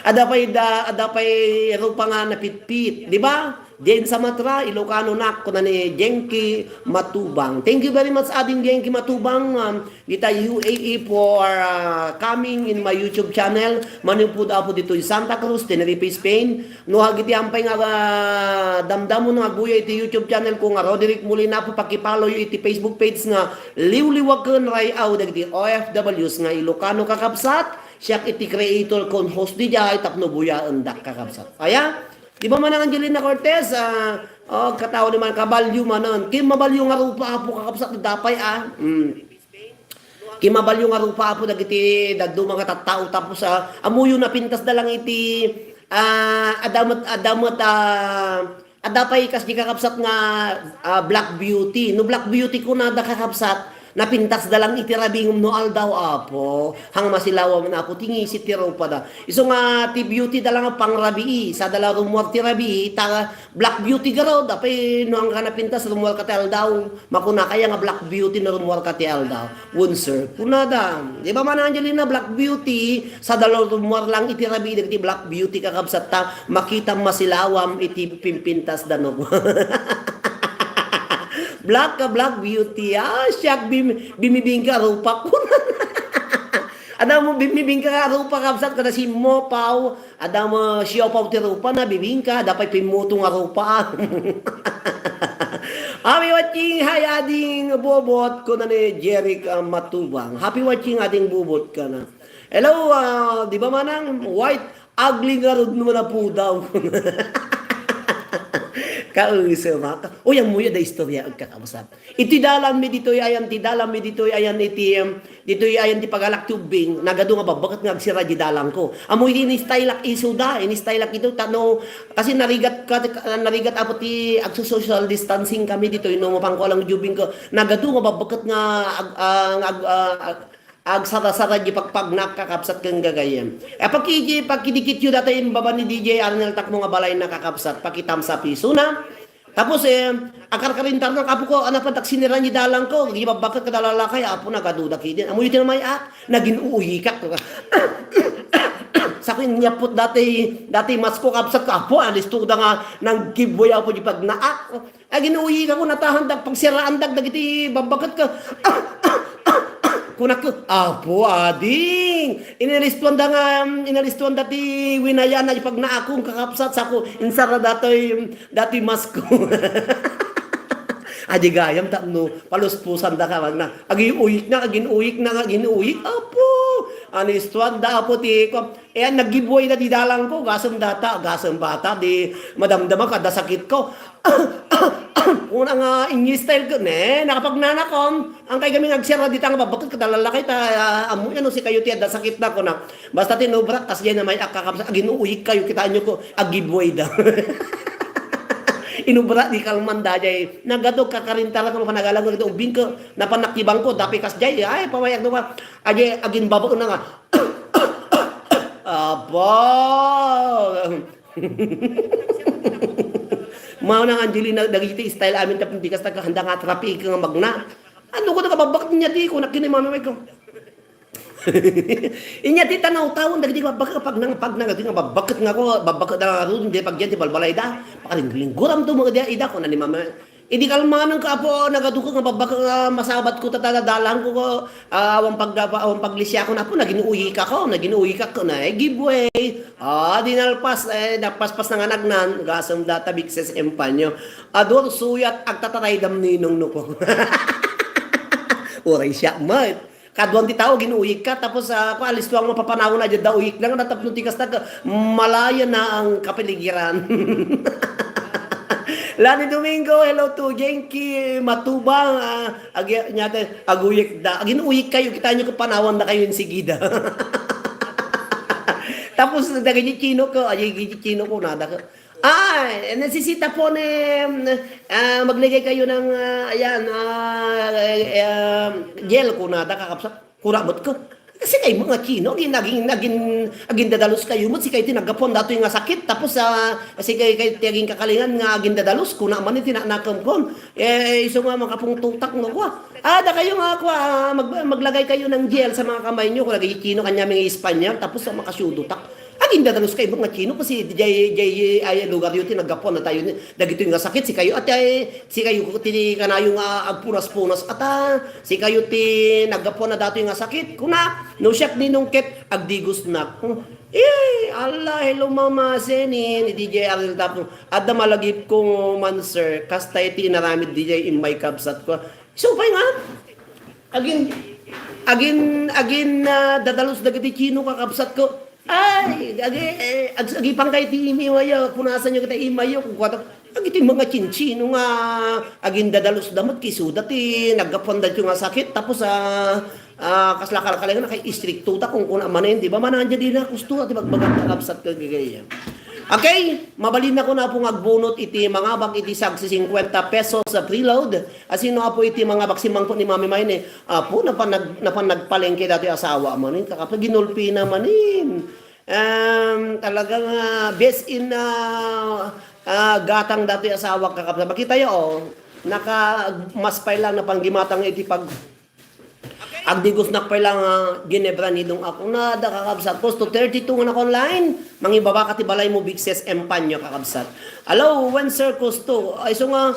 Adda pay da-, adda pay rupa nga napitpit, di ba? Jane Samatra, Ilocano nak, kuna ni Jenki Matubang. Thank you very much, ading Jenki Matubang, um, dita U A E for, uh, coming in my YouTube channel. Manipud Apo ditoy Santa Cruz, Tenerife, Spain. No, dagiti ampay nga, ah, damdamo nga agbuya iti YouTube channel ko nga Roderick Molina, Apo, paki-follow yo iti Facebook page nga Liwliwaken Ray-aw dagiti O F Ws nga Ilocano, kakabsat. Siak iti creator kon host diay tapno buyaendak, kakabsat. Aya? Di ba manang Angelina Cortez, ah, oh, katao ni man, kabalyo manen. Kim mabalyo nga rupa, Apo, kakabsat, adda pay, ah. Mm. Kim mabalyo nga rupa, Apo, dagiti dadduma nga tattao, tapos, ah, ammoyo napintasda lang iti, ah, adda met, adda met, ah, adda pay kas di, kakabsat, nga, ah, black beauty. No black beauty kunada, kakabsat, napintasda lang iti rabii ngem no aldaw, Apo, hang masilawamen, Apo, ti ngisit ti rupada. Isu nga ti beauty da lang pangrabii, sada la rummuar ti rabii, ta black beauty garud, apay no angka napintas, rummuar ka ti aldaw. Makunaka, aya nga black beauty no rummuar ka ti aldaw. Wen, sir. Kunada, di ba, Mana Angelina, black beauty, sada la rummuar lang iti rabii dagiti black beauty, kakabsat, ta makitam masilawam iti pimpintas da no. Black ka, black beauty. Ah, siak, bim-, bimibingka rupak. Adda mo bi-, bibingka nga rupa, kabsat, kada simmopaw. Adda mo siopaw ti rupa na, bibingka, adda pay pimmuto nga rupa. Happy watching, hi, Ading Bobot, kuna ni Jeric, ah, Matubang. Happy watching, Ading Bobot, kana. Hello, ah, di ba manang white ugly nga rudno na pudaw. Kausem, ha? Uy, ammoyo da istorya, agkakabsat. Iti dalanmi ditoy ayan, ti dalanmi ditoy ayan iti, em, ditoy ayan ti pagalak ti ubbing, nagadu nga babbaket nga agsira di dalangko. Ammo iti ini-stylak isuda, ini-stylak ito, tano, kasi narigat ka, narigat apo ti agso-social distancing kami ditoy, no, mapangko lang di ubbing ko, nagadu nga babbaket nga ag-, ah, nga ag-, ah, ag-, agsara-sara di pagpagnak, kakabsat, ken gagayyem. E, paki-, pakidikityo datoy imbaba ni D J Arnel Takmo nga balay na, kakabsat, paki-thumbs up isuna. Tapos, eh, akarkarintar na, apo ko, ano pa, taksiniran di dalangko, di babbaket kada lalakay, apo, nagaduda ki din. Amoy iti namay-ak, nagin-uuyikak. Sako inyapot dati, dati masko, kabsat ko, apo, alisto da nga, nang giveaway, apo, di pagnaak. Agin-uuyikak ko, natahandak, pagsiraandak, dagiti babbaket ko. Kunak ko, "Apo, ading." Inalistuan da nga, inalistuan da ti winayana, di pagnaakong kakabsat, sako, insara datoy, dati masko. Adi gayam tapno paluspusan da ka magna. Agin-uyik na, agin-uyik na, agin-uyik. Apo, anistuan da, apo, ti ko. E, naggiveaway da di dalangko, gasem data, gasem bata, di madamdama kada sakit ko. Kuna nga, inyo style ko, ne, nakapagnanakon. Ang kay kami agsira dita nga babbaket kada lalakay ta, ah, ammo yan, no, si kayo ti adda sakit na ko na. Basta tinubrak, tas yan na may akakabsa, agin-uuyik kayo, kitaan nyo ko, aggiveaway da. Inubra di kalman da jay. Nagadog kakarintaran ko panagalang ko, ubbing ko, napanakibang ko, dapi kas jay, ay, pamayag no ka. Ajay, agin babo na nga. Aba. Mao na nga, Angelina, dagiti style amin tapno di kas nagkahanda nga traffic nga magna. Ano ko nagababak niya di ko, nakinimamay ko. Inya ti tanaw-tawon dagiti babbakek a pagnang-pagnang, dagiti nga babbakek nga ko, babbakek da ngarud, dagiti pagyan ti balbalayda. Pakalinggulingguram to mga dia, ida ko na ni mama. Idi kalmanenka, Apo, nagaduka nga babbakek nga masabat ko, tata, dalan ko, ko, ah, awan pagdapa, awan paglisiakon, Apo, nagin-uyik ako, nagin-uyik ako na, eh, give way. Ah, di nalpas, eh, napaspas na nga nagnan, gasem data, bikses, empanyo. Adur, suyat, agtataraydam ninong no ko. Uray siya, mat. Kaduan ti tao, gin-uyik ka, tapos, ah, kua, alistuang mapapanawon a diad da uyik na nga, tapno ti kasta ka, malaya na ang kapaligiran. Lani Domingo, hello to Genki Matubang, ah, agi-, nya te, aguyik da. Agin-uyik kayo, kita nyo kapanawan na kayo insigida. Tapos, dagiti chino ko, ay, dagiti chino ko, nada ka. Ay, necesita po ni, ah, maglagay kayo ng, ah, ayan, ah, eh, ah, gel ko na, da kakapsat. Kura met ko. Kasi kay mga Chino, agin, agin, agin, agin dadalus kayo met, si kayo ti naggapuan datoy nga sakit, tapos, ah, kasi kay, kay ti agin kakalingan nga agin dadalus, kuna man iti naknakam kon. Eh, isu nga makapungtutak no, kwa. Ah, da kayo nga, kwa, ah, mag-, maglagay kayo ng gel sa mga kamay nyo, kung naging Chino, kanya mga Espanyol, tapos, ah, makasudutak. Agin dadalus kayo mga Chino kasi jay, jay, ay lugar yo ti naggapuan na tayo ni, dagitoy nga sakit, si kayo, at ay, si kayo ti kanayo nga agpunas-punas, at, ah, si kayo ti naggapuan na datoy nga sakit, kuna, no siak ninong ket, agdigos nak. Hmm. Eh, Allah, hello, Mama Seni, ni D J Ariel Tapno. Adda malagip ko man, sir, kasta iti inaramid D J in my kabsat ko. So, pay nga, agin, agin, agin, ah, dadalus dagiti Chino kakabsat ko. Ay, agi, eh, ag-, agipang kay ti email yo, punasan yo kita email yo, kung kuwata, agiti mga Chinchino nga agin dadalus da met kisuda ti naggapuan da nga sakit, tapos, ah, ah, kasla kalkalingan, kay istrikto ta kung kuna manen, di ba? Manang dyan din na, gusto, ti bagbaga, kakabsat ka gagaya. Okay, mabalin na ko na po nga agbunot iti mga bag iti sagsi cincuenta pesos sa preload. Asino apo iti mga baksimang po ni Mami Mayne? Apo, napan nag-, napan nagpalengke dati asawa manin, kakapsa, ginulpi na manin. Um, talagang, ah, best in, ah, ah, gatang dati asawa, kakapsa. Makita yo, oh, naka, mas pay lang napanggimatang iti pag, agdigos nak pay lang, ah, ginebra nidong ako na, da, kakapsa. Close to thirty-two nga naka-online. Mangibaba ka ti balay mo, big sis Empanyo, kakabsat. Hello, when Sir Kusto? Ay, so nga,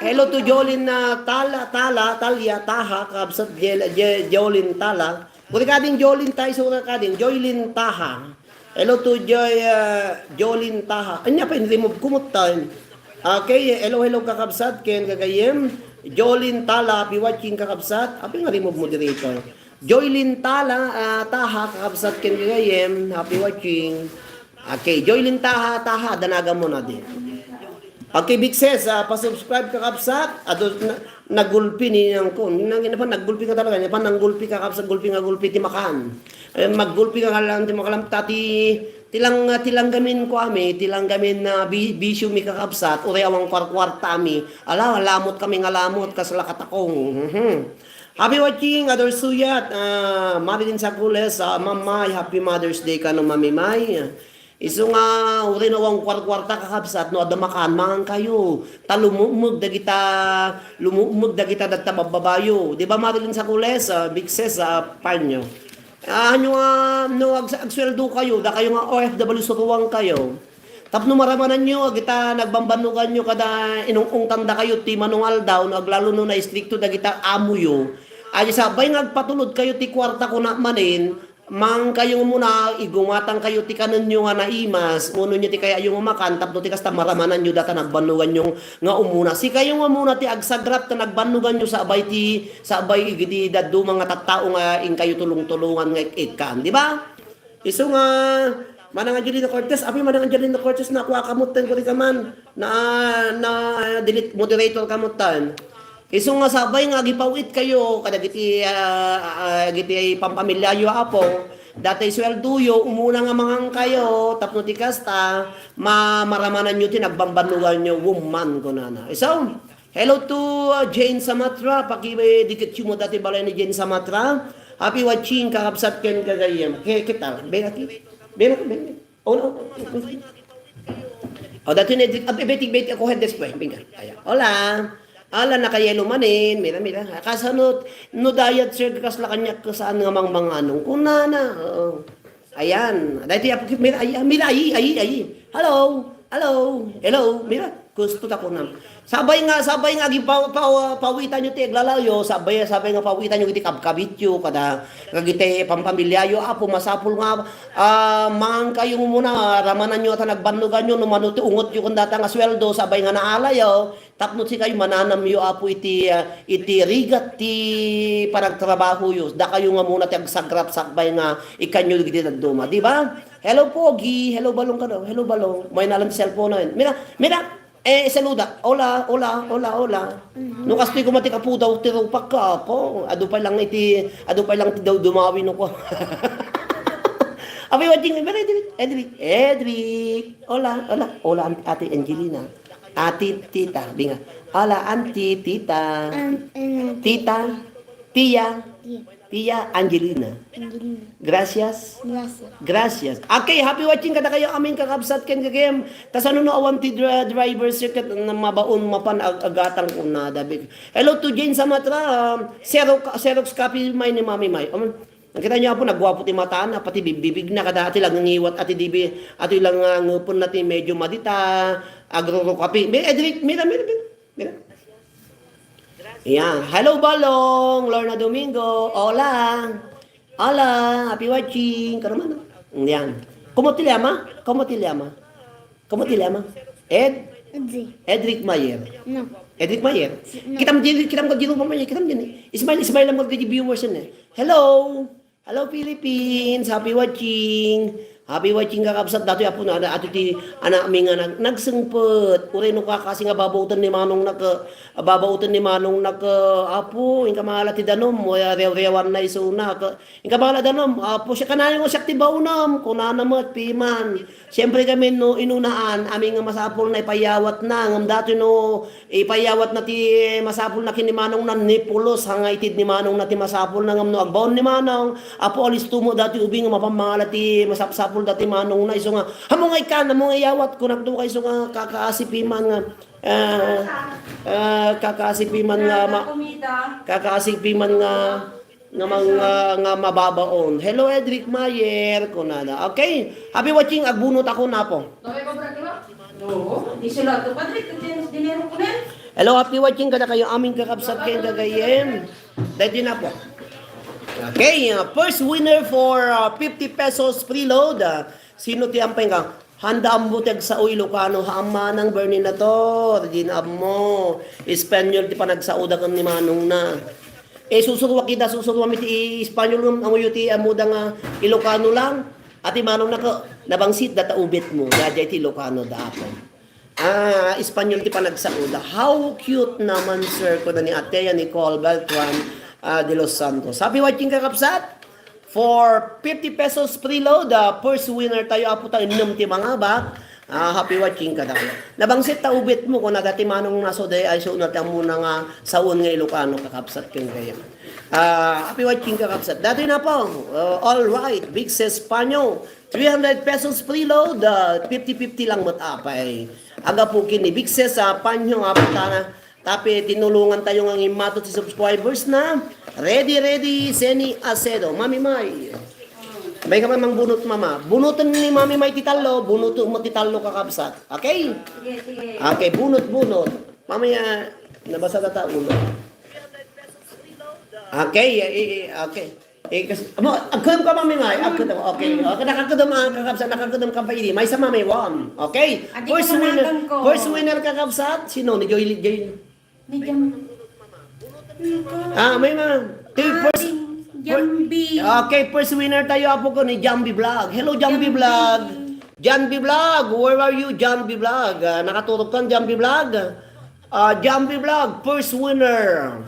hello to Jolin na Tala, Tala, Talia, Taha, kakabsat, Jel-, Je-, Jolin Tala. Puri kadin Jolin tayo, sura kadin. Joylin Taha. Hello to Joy, ah, Jolin Taha. Anya pa, in-remove ko mo tayo. Okay, hello, hello, kakabsat, ken gagayem. Jolin Tala, happy watching, kakabsat. Apay nga remove mo diri ito. Joylin Tala, ah, Taha, kakabsat, ken gagayem. Happy watching. Okay, Joylin Taha, Taha, danagan mo na di. Okay, Big Sis, ah, pa-subscribe, kakabsat. Adu, na, nagulpi ni nang ko. Nang, nang, naggulpi ka talaga. Napan nanggulpi, kakabsat, gulpi nga gulpi ti makan. Eh, maggulpi ka lang ti makalamta ti, ti lang, ti lang gamin ko ami, ti lang gamin na bi-, bisyo mi, kakabsat, uray awan kuarkuarta ami. Ala, lamot kami nga lamot, kasla katakong. Mhm. Happy watching, Ador Suyat, ah, Marilyn Sacules, ah, Mamay, happy Mother's Day kano, Mami May. Isu nga, uray no awan kuarkuarta, kakabsat, no adda makan, mangan kayo. Ta lumumeg dagita, lumumeg dagita dagta babbabayo. Di ba, Marilyn Sacules, ah, Big Sis, ah, panyo? Ah, ano nga, no ag-, agsueldo kayo, da kayo nga O F W, suruan kayo. Tapno maramananyo, agita nagbanbannuganyo kada inung-ungtanda kayo ti manung aldaw, no aglalo no naistrikto dagita amoyo. Ay, sabay nga agpatulod kayo ti kuarta kuna manen, mangan kayo muna, igumatang kayo ti kanenyo nga naimas, unonyo ti kayatyo nga makan, tapno ti kasta maramananyo data nagbannuganyo nga umuna. Sikayo nga muna ti agsagrap ta nagbannuganyo sabay ti, sabay igidi dadduma nga tattao nga inkayo tulong-tulongan nga ik-ikkan, di ba? Isu nga, Manang Angelina Cortez, abi Manang Angelina Cortez, nakuha kamutan ko di kaman, na, na, delete moderator kamutan. Isu nga sabay nga agipawit kayo, kadagiti, ah, ah, agiti pampamilyayo, Apo, dati sueldoyo, umuna nga mangan kayo, tapno ti kasta, ma-, maramananyo ti nagbambannuganyo, woman, kunana. Isu, hello to, uh, Jane Samatra. Pakidikit mo dati balay ni Jane Samatra. Happy watching, kakabsat ken gagayem. Ke-, kita, bela ki? Bela, bela. Oh, no. Oh, dati ni Edric, abi, beti, beti, ako head desk boy. Bingka. Ayan. Hola. Ala, nakayelo manen. Mira, mira. Kasano, no diet, sir, kasla kaniak, saan nga mangmanganong? Kunana. Oo. Ayan. Dahil ti Apo Kit, mira, ay, mira, ay, ay, ay. Hello. Hello. Hello. Mira, gusto ta kunam. Sabay nga, sabay nga, gipaw-, paw-, pawitan nyo ti aglalayo, sabay, sabay nga pawitan nyo iti kabkabityo, kada, kagiti pampamilyayo, Apo, masapul nga, ah, mangan kayo muna, ramanan nyo ta nagbannugan nyo, no mano ti ungot yo kun data nga sweldo, sabay nga naalayo, tapno sikayo mananam yo, Apo, iti, ah, iti rigat ti panagtrabaho yo. Dakayo nga muna ti agsagrap sakbay nga ikanyo dagiti dadduma, di ba? Hello, Pogi. Hello, Balong, kano. Hello, Balong. May nalang cellphone na yun. Mira, mira. Eh, saluda. Hola, hola, hola, hola. No kastoy ko mati kapudaw, ti rupak ka, Apo. Adu pay lang iti, adu pay lang ti daw dumawi no ko. Abi, wajing, mira, Edric, Edric, Edric. Hola, hola, hola, Ate Angelina. Ate, tita, binga. Ala, auntie, tita. An-, an-, Tita, tia, Tia. Tia Angelina. Angelina. Gracias. Gracias. Gracias. Okay, happy watching kadakayo amin, kakabsat ken gagayem. Kasano no awan ti dra-, driver, sir, ket na mabaon mapan ag-, agatang kunada. Big hello to Jane Samatra. Um, Xerox, Xerox copy may ni Mami May. Um, Nakita niyo, Apo, nagwapo ti mataanna, pati bibbibigna, kada ati lang ngiwat, ati dibi, ati lang, ah, ngepun na ti medyo madita, agruro kapi. Mira, Edric, mira, mira, mira. Mira. Yan. Hello, Balong, Lorna Domingo. Hola. Hola, happy watching. Karuman, no? Yan. ¿Cómo te llama? ¿Cómo te llama? ¿Cómo te llama? Ed? Edric. Edric Mayer. No. Edric Mayer? No. Kitam din, kitam ko din mo, kitam din eh. Smile, smile lang mo, viewers yun eh. Hello! Hello, Philippines! Happy watching! Happy watching, kakabsat. Datoy, Apo, na, ato ti anakmi nga nag-, nagsengpet. Uray no kakasi nga babaoten ni Manong nak-, babaoten ni Manong nak-, Apo, inka mala ti danom, mo, rew-rewan na isuna. Inka mala danom, Apo, siya kanayon nga siak ti baonam, kunana met, piman. Siyempre kami no inunaan, amin nga masapul na ipayawat na, ngem datoy no ipayawat na ti masapul na ken ni Manong na ni pulos, hanga itid ni Manong na ti masapul na, ngem no agbaon ni Manong, Apo, alisto mo datoy ubi nga mapan mangala ti masapsapul dati Manong na, isu nga, amo nga ikkan, amo nga iyawat, kunak to kay isu nga kakaasi piman nga, ah, ah, kakaasi piman nga ma-, kakaasi piman nga nga mang-, nga, nga mababaon. Hello, Edric Mayer, kunana. Okay. Happy watching, agbunot ako, Apo. Hello, happy watching kadakayo amin, kakabsat ken gagayem. Daytoy na, Apo. Okay, uh, first winner for uh, fifty pesos preload. Uh, sino ti ampay nga? Handa ammo ti agsao Ilocano, ha, ammanang Bernie na to. Di na ammo. Espanyol ti panagsaoda ken ni Manong na. Eh, susuruak ida, susuruam iti Espanyol, ngem amoyo ti ammoda nga Ilocano lang. Ati Manong na ko, nabangsit data ubit mo. Daydiay ti Ilocano da, apo. Ah, Espanyol ti panagsaoda. How cute naman, sir, kuna ni Atea Nicole Beltran ah, de los Santos. Happy watching, kakabsat. For fifty pesos preload, ah, first winner tayo, apo ta, innem ti mangabak. Ah, happy watching kadayo. Nabangsit ta ubit mo, kuna dati Manong na so, daydiay so, nati ammo na nga saon nga Ilocano, kakabsat, ken gayam. Ah, happy watching, kakabsat. Dati na po. Uh, all right, Big Ses Panyo. Three hundred pesos preload, ah, fifty fifty lang met apay. Agapu ken ni Big Ses, ah, Panyo, apo ta, tapi tinulongan tayo nga immato ti subscribers na. Ready, ready, Seni Acedo. Mami May. May ka man mangbunot, mama. Bunoten ni Mami May ti tallo, bunoto mo ti tallo, kakabsat. Okay? Sige, sige. Okay, bunot, bunot. Mamaya, nabasa na ta ulo. Okay, eh, eh, okay. Eh, kas-, amo, agkudem ka, Mami May, agkudem. Okay, okay, nakakudem, ah, kakabsat, nakakudem ka pa ini. Maysa, Mami, one. Okay. Adi first winner, ko. First winner, kakabsat, sino? Ni Joy, Joy. Ni Jam-, Ah, may ma. Ti first, Ading Jambi. Okay, first winner tayo, apo ko, ni Jambi Vlog. Hello, Jambi Jambi. Vlog. Jambi Vlog, where are you, Jambi Vlog? Ah, nakaturog kan Jambi Vlog? Ah, Jambi Vlog, first winner.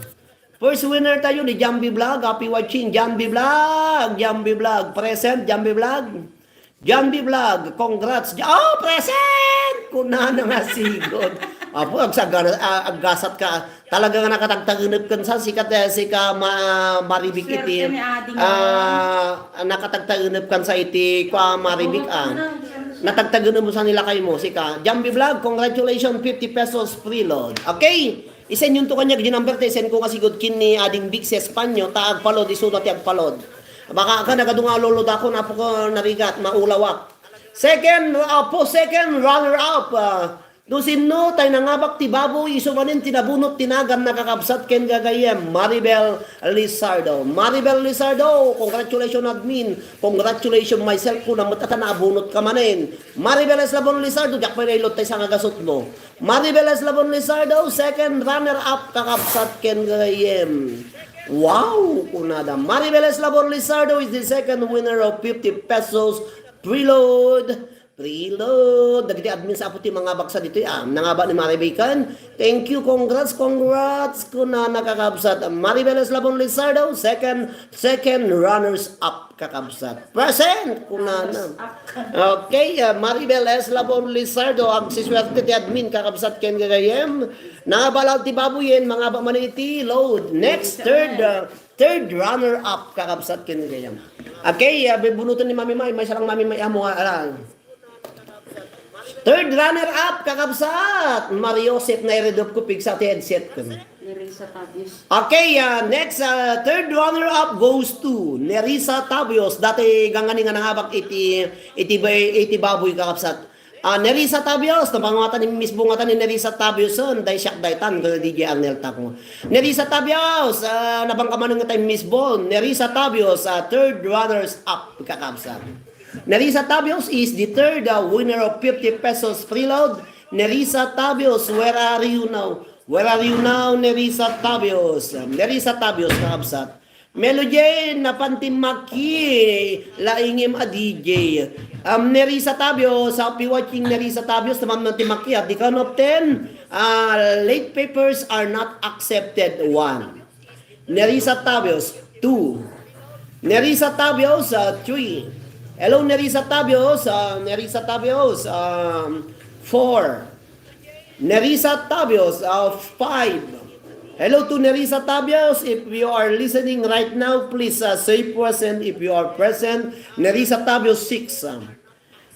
First winner tayo ni Jambi Vlog. Happy watching, Jambi Vlog. Jambi Vlog, present, Jambi Vlog. Jambi Vlog, congrats. Ja-, oh, present! Kunana nga sigud. Apo, agsagana, ah, aggasat ka. Talaga nga nakatagtagenep ken sa, sika, eh, sika ma-, maribik iti, Swerte ni Ading, ah, nakatagtagenep kan sa iti, kwa, maribik, ah. Natagtagenep mo sa nilakay mo, sika. Jambi Vlog, congratulations, fifty pesos preload. Okay? Isend yun to kanya, di number ta, isend ko nga sigud ken ni Ading Big Ses Panyo, ta agpalod, isu na ti agpalod. Baka ka nagadu nga lolo dako, napo ko narigat, maulawak. Second, uh, po, second runner up, uh, no sinno, tay nangabak ti baboy, isu manen ti nabunot ti nagan, nakakabsat ken gagayem, Maribel Lizardo. Maribel Lizardo, congratulations, admin. Congratulations myself, kuna met a ta nabunot ka manen. Maribel Eslabon Lizardo, diak pay nailot tay sangagasut mo. Maribel Eslabon Lizardo, second runner-up, kakabsat ken gayem. Wow, kunada. Maribel Eslabon Lizardo is the second winner of fifty pesos preload. Preload. Dagiti admin sa apo ti mangabak sa ditoy, ah. Nangaba ni Maribel kan. Thank you, congrats, congrats. Kuna nakakabsat. Maribel Eslabon Lizardo, second, second runners up. Kakabsat. Present! Kunana. Okay, ah, Maribel Eslabon Lizardo, agsiswerte ti admin, kakabsat ken gagayem. Nabalaw ti baboyen, mangaba man iti load. Next, third, ah, third runner-up, kakabsat ken gagayem. Okay, ah, bubunoten ni Mami May, maysa lang Mami May amo, ah, ah. Third runner-up, kakabsat, Mario Sep, nairedop ko, pigsa ti headset ko. Nerissa Tabios. Okay, ah, next, ah, third runner-up goes to Nerissa Tabios. Dati gangani nga nangabak iti, iti bay-, iti baboy, kakabsat. Ah, Nerissa Tabios, napanguatan ni Miss Bungatan ni Nerissa Tabios, son, dai siak daytan, kuno D J Arnel Taco. Nerissa Tabios, ah, nabangka manen nga tay Miss Bon. Nerissa Tabios, ah, third runners-up, kakabsat. Nerissa Tabios is the third, uh, winner of fifty pesos preload. Nerissa Tabios, where are you now? Where are you now, Nerissa Tabios? Um, Nerissa Tabios, kakabsat. Melo Jane, napan ti maki, laingim a D J. Um, Nerissa Tabios, happy watching, Nerissa Tabios, napan man ti maki, at the count of ten, uh, late papers are not accepted. One. Nerissa Tabios, two. Nerissa Tabios, uh, three. Hello, Nerissa Tabios. Uh, Nerissa Tabios, um, four. Nerissa Tabios, uh, five. Hello to Nerissa Tabios. If you are listening right now, please, uh, say present. If you are present, Nerissa Tabios, six. Um,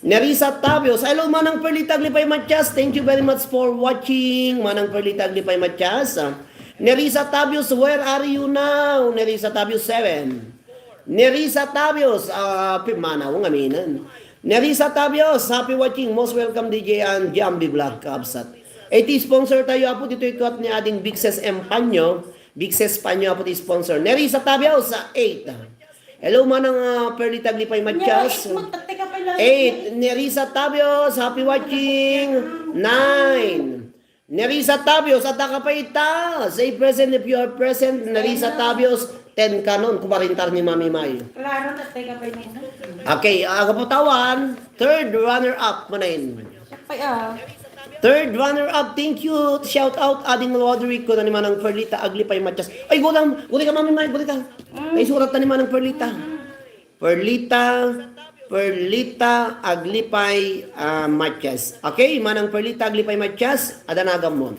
Nerissa Tabios. Hello, Manang Perlita Aglipay Matias. Thank you very much for watching, Manang Perlita Aglipay Matias. Ah, Nerissa Tabios, where are you now? Nerissa Tabios, seven. Nerissa Tabios, ah, pimanaw nga minen. Nerissa Tabios, happy watching. Most welcome, D J and Jambi Vlog, kabsat. Iti sponsor tayo, apo, ditoy kuat ni Ading Big Ses Empanyo. Big Sis Panyo, apo ti sponsor. Nerissa Tabios, ah, eight. Hello, Manang, ah, Perlita Aglipay Matias. Eight. Nerissa Tabios, happy watching. Nine. Nerissa Tabios, adda ka pay ita. Say present if you are present. Nerissa Tabios, ten kanon. Kumarintar ni Mami May. Klaro, tatay ka pay nito. Okay, aga po tawan. Third runner-up, manen. Siya pay, ah. Third runner-up, thank you. Shout out, Ading Roderick, kuna ni Manang Perlita Aglipay Matias. Ay, gudam, gudi ka, Mami May, gudi ka. Mm. Ay, surat na ni Manang Perlita. Mm. Perlita, Perlita Aglipay, ah, Matias. Okay, Manang Perlita Aglipay Matias, adda nagam mo.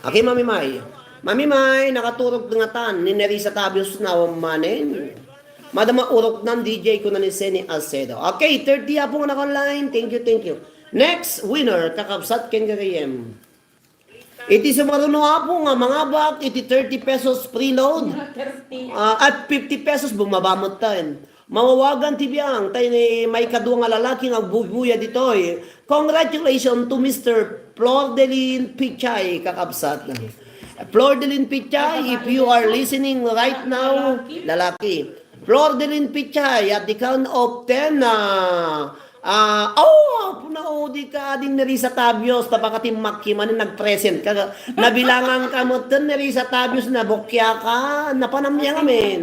Okay, Mami May. Mami May, nakaturog ngatan ni Nerissa Tabios na manen. Madama urok nan D J, kuna ni Seni Acedo. Okay, thirty apo nga naka-online. Thank you, thank you. Next winner, kakabsat ken gagayem. Iti sumaruno apo nga mangabak iti thirty pesos preload. Thirty. Ah, at fifty pesos bumaba met ten. Mawawagan ti biang, tay ni maikadua nga lalaki nga agbuybuya ditoy. Congratulations to Mister Flordelin Pichay, kakabsat. Flordelin Pichay, if you are listening right now, lalaki. Flordelin Pichay, at the count of ten, ah, ah, oh, apo na, udi ka, Ading Nerissa Tabios, tapakati makimanin nag-present ka. Nabilangan ka mo ten, Nerissa Tabios, nabukya ka, napanamyang amin.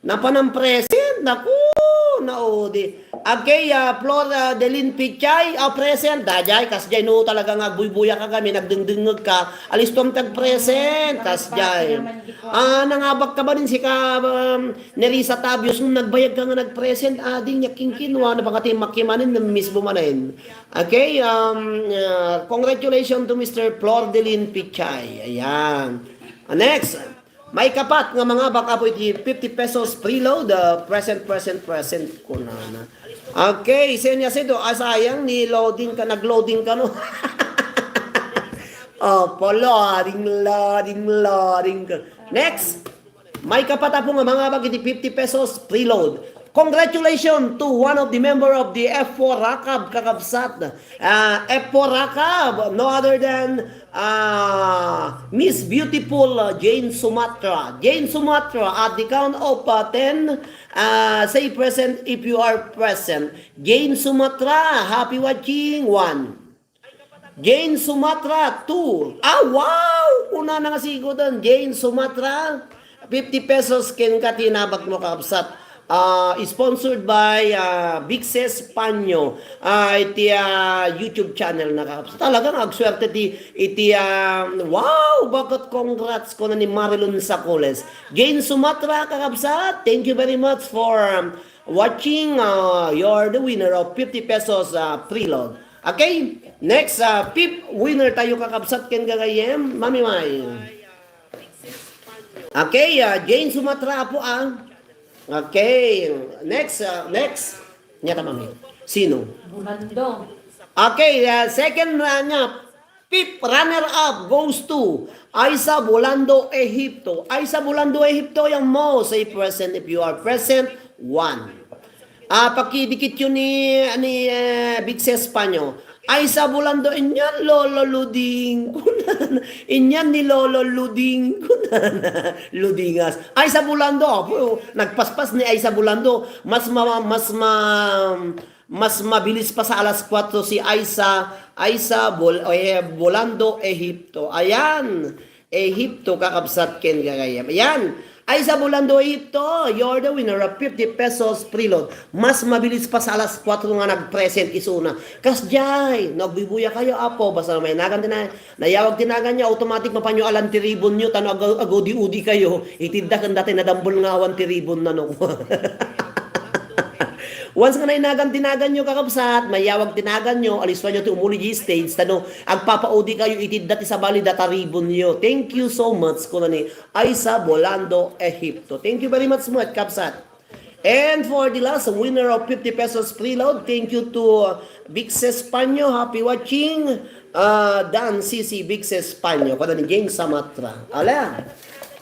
Napanam present, naku, naudi. Agkay, ah, Flor, ah, Delin Pichay, ah, present. Dayjay, kasjay no talaga nga agbuybuya ka kami, nagdengdengngeg ka. Alistom tag present, kasjay. Ah, nangabak ka ba din si ka, um, Nerissa Tabios, nung nagbayag ka nga nag-present, ading niya kinkinwa, napakati makimanin, na mismo manen. Okay, um, uh, congratulations to Mister Flor Delin Pichay. Ayan. Ah, next. Maikapat nga mangabak apo iti fifty pesos preload, ah, present, present, present, kunana. Okay, Senya Sedo, ah, sayang, ni loading ka, nag-loading ka, no? Oh, pa loading, loading, loading ka. Next, maikapat apo nga mangabak iti fifty pesos preload. Congratulations to one of the member of the F four Rakab, kakabsat. Ah, F four Rakab, no other than, ah, Miss Beautiful, ah, Jane Sumatra. Jane Sumatra, at the count of, ah, ten, ah, say present if you are present. Jane Sumatra, happy watching. One. Jane Sumatra, two. Ah, wow! Una na nga sigudan. Jane Sumatra, fifty pesos ken ka tinabak mo, kakabsat. Ah, sponsored by, ah, Big Ses Panyo, ah, iti, ah, YouTube channel na, kakabsat. Talagang agswerte ti, iti, ah, wow! Bakit congrats ko na ni Marilyn Sacoles. Jane Sumatra, kakabsat, thank you very much for, um, watching. Ah, you're the winner of fifty pesos, ah, preload. Okay? Next, ah, fifth winner tayo, kakabsat ken gagayem. Mami May. Okay, ah, Jane Sumatra po, ah. Okay, next, ah, next. Nyata, Mami. Sino? Bulando. Okay, ah, second na niya. Fifth runner-up goes to Aisa Bulando, Ehipto. Aisa Bulando, Ehipto, yang mo. Say present if you are present. One. Ah, pakidikit yun ni, ni, eh, Big Ses Panyo. Aisa Bulando, inyan Lolo Luding. Kunana. Inyan ni Lolo Luding. Kunana. Ludingas. Aisa Bulando, apo, nagpaspas ni Aisa Bulando. Mas ma-, mas ma-, mas mabilis pa sa alas kuwatro si Aisa, Aisa Bol-, eh, Bolando, Ehipto. Ayan. Ehipto, kakabsat ken gagayam. Ayan. Aisa Bolando, Ehipto, you're the winner of fifty pesos preload. Mas mabilis pa sa alas kuwatro nga nag-present isuna. Kasjay, no agbuybuya kayo, apo, basta may nagan din na, nayawag tinagan niya, automatic mapanyo alan ti ribbon nyo, tano ag-, agudi-udi kayo. Itidda ken dati nadambol nga awan ti ribbon na, no? Once nga nainagan tinagan nyo, kakabsat, mayawag tinagan nyo, aliswan nyo ti umuli di stage, tano, agpapaudi kayo, itidda ti sabali data ribbon nyo. Thank you so much, kuna ni Aisa Bolando, Ehipto. Thank you very much, much, kabsat. And for the last winner of fifty pesos preload, thank you to, uh, Big Ses Panyo. Happy watching, uh, Dan C C Big Ses Panyo. Kuna ni Jane Samatra. Ala.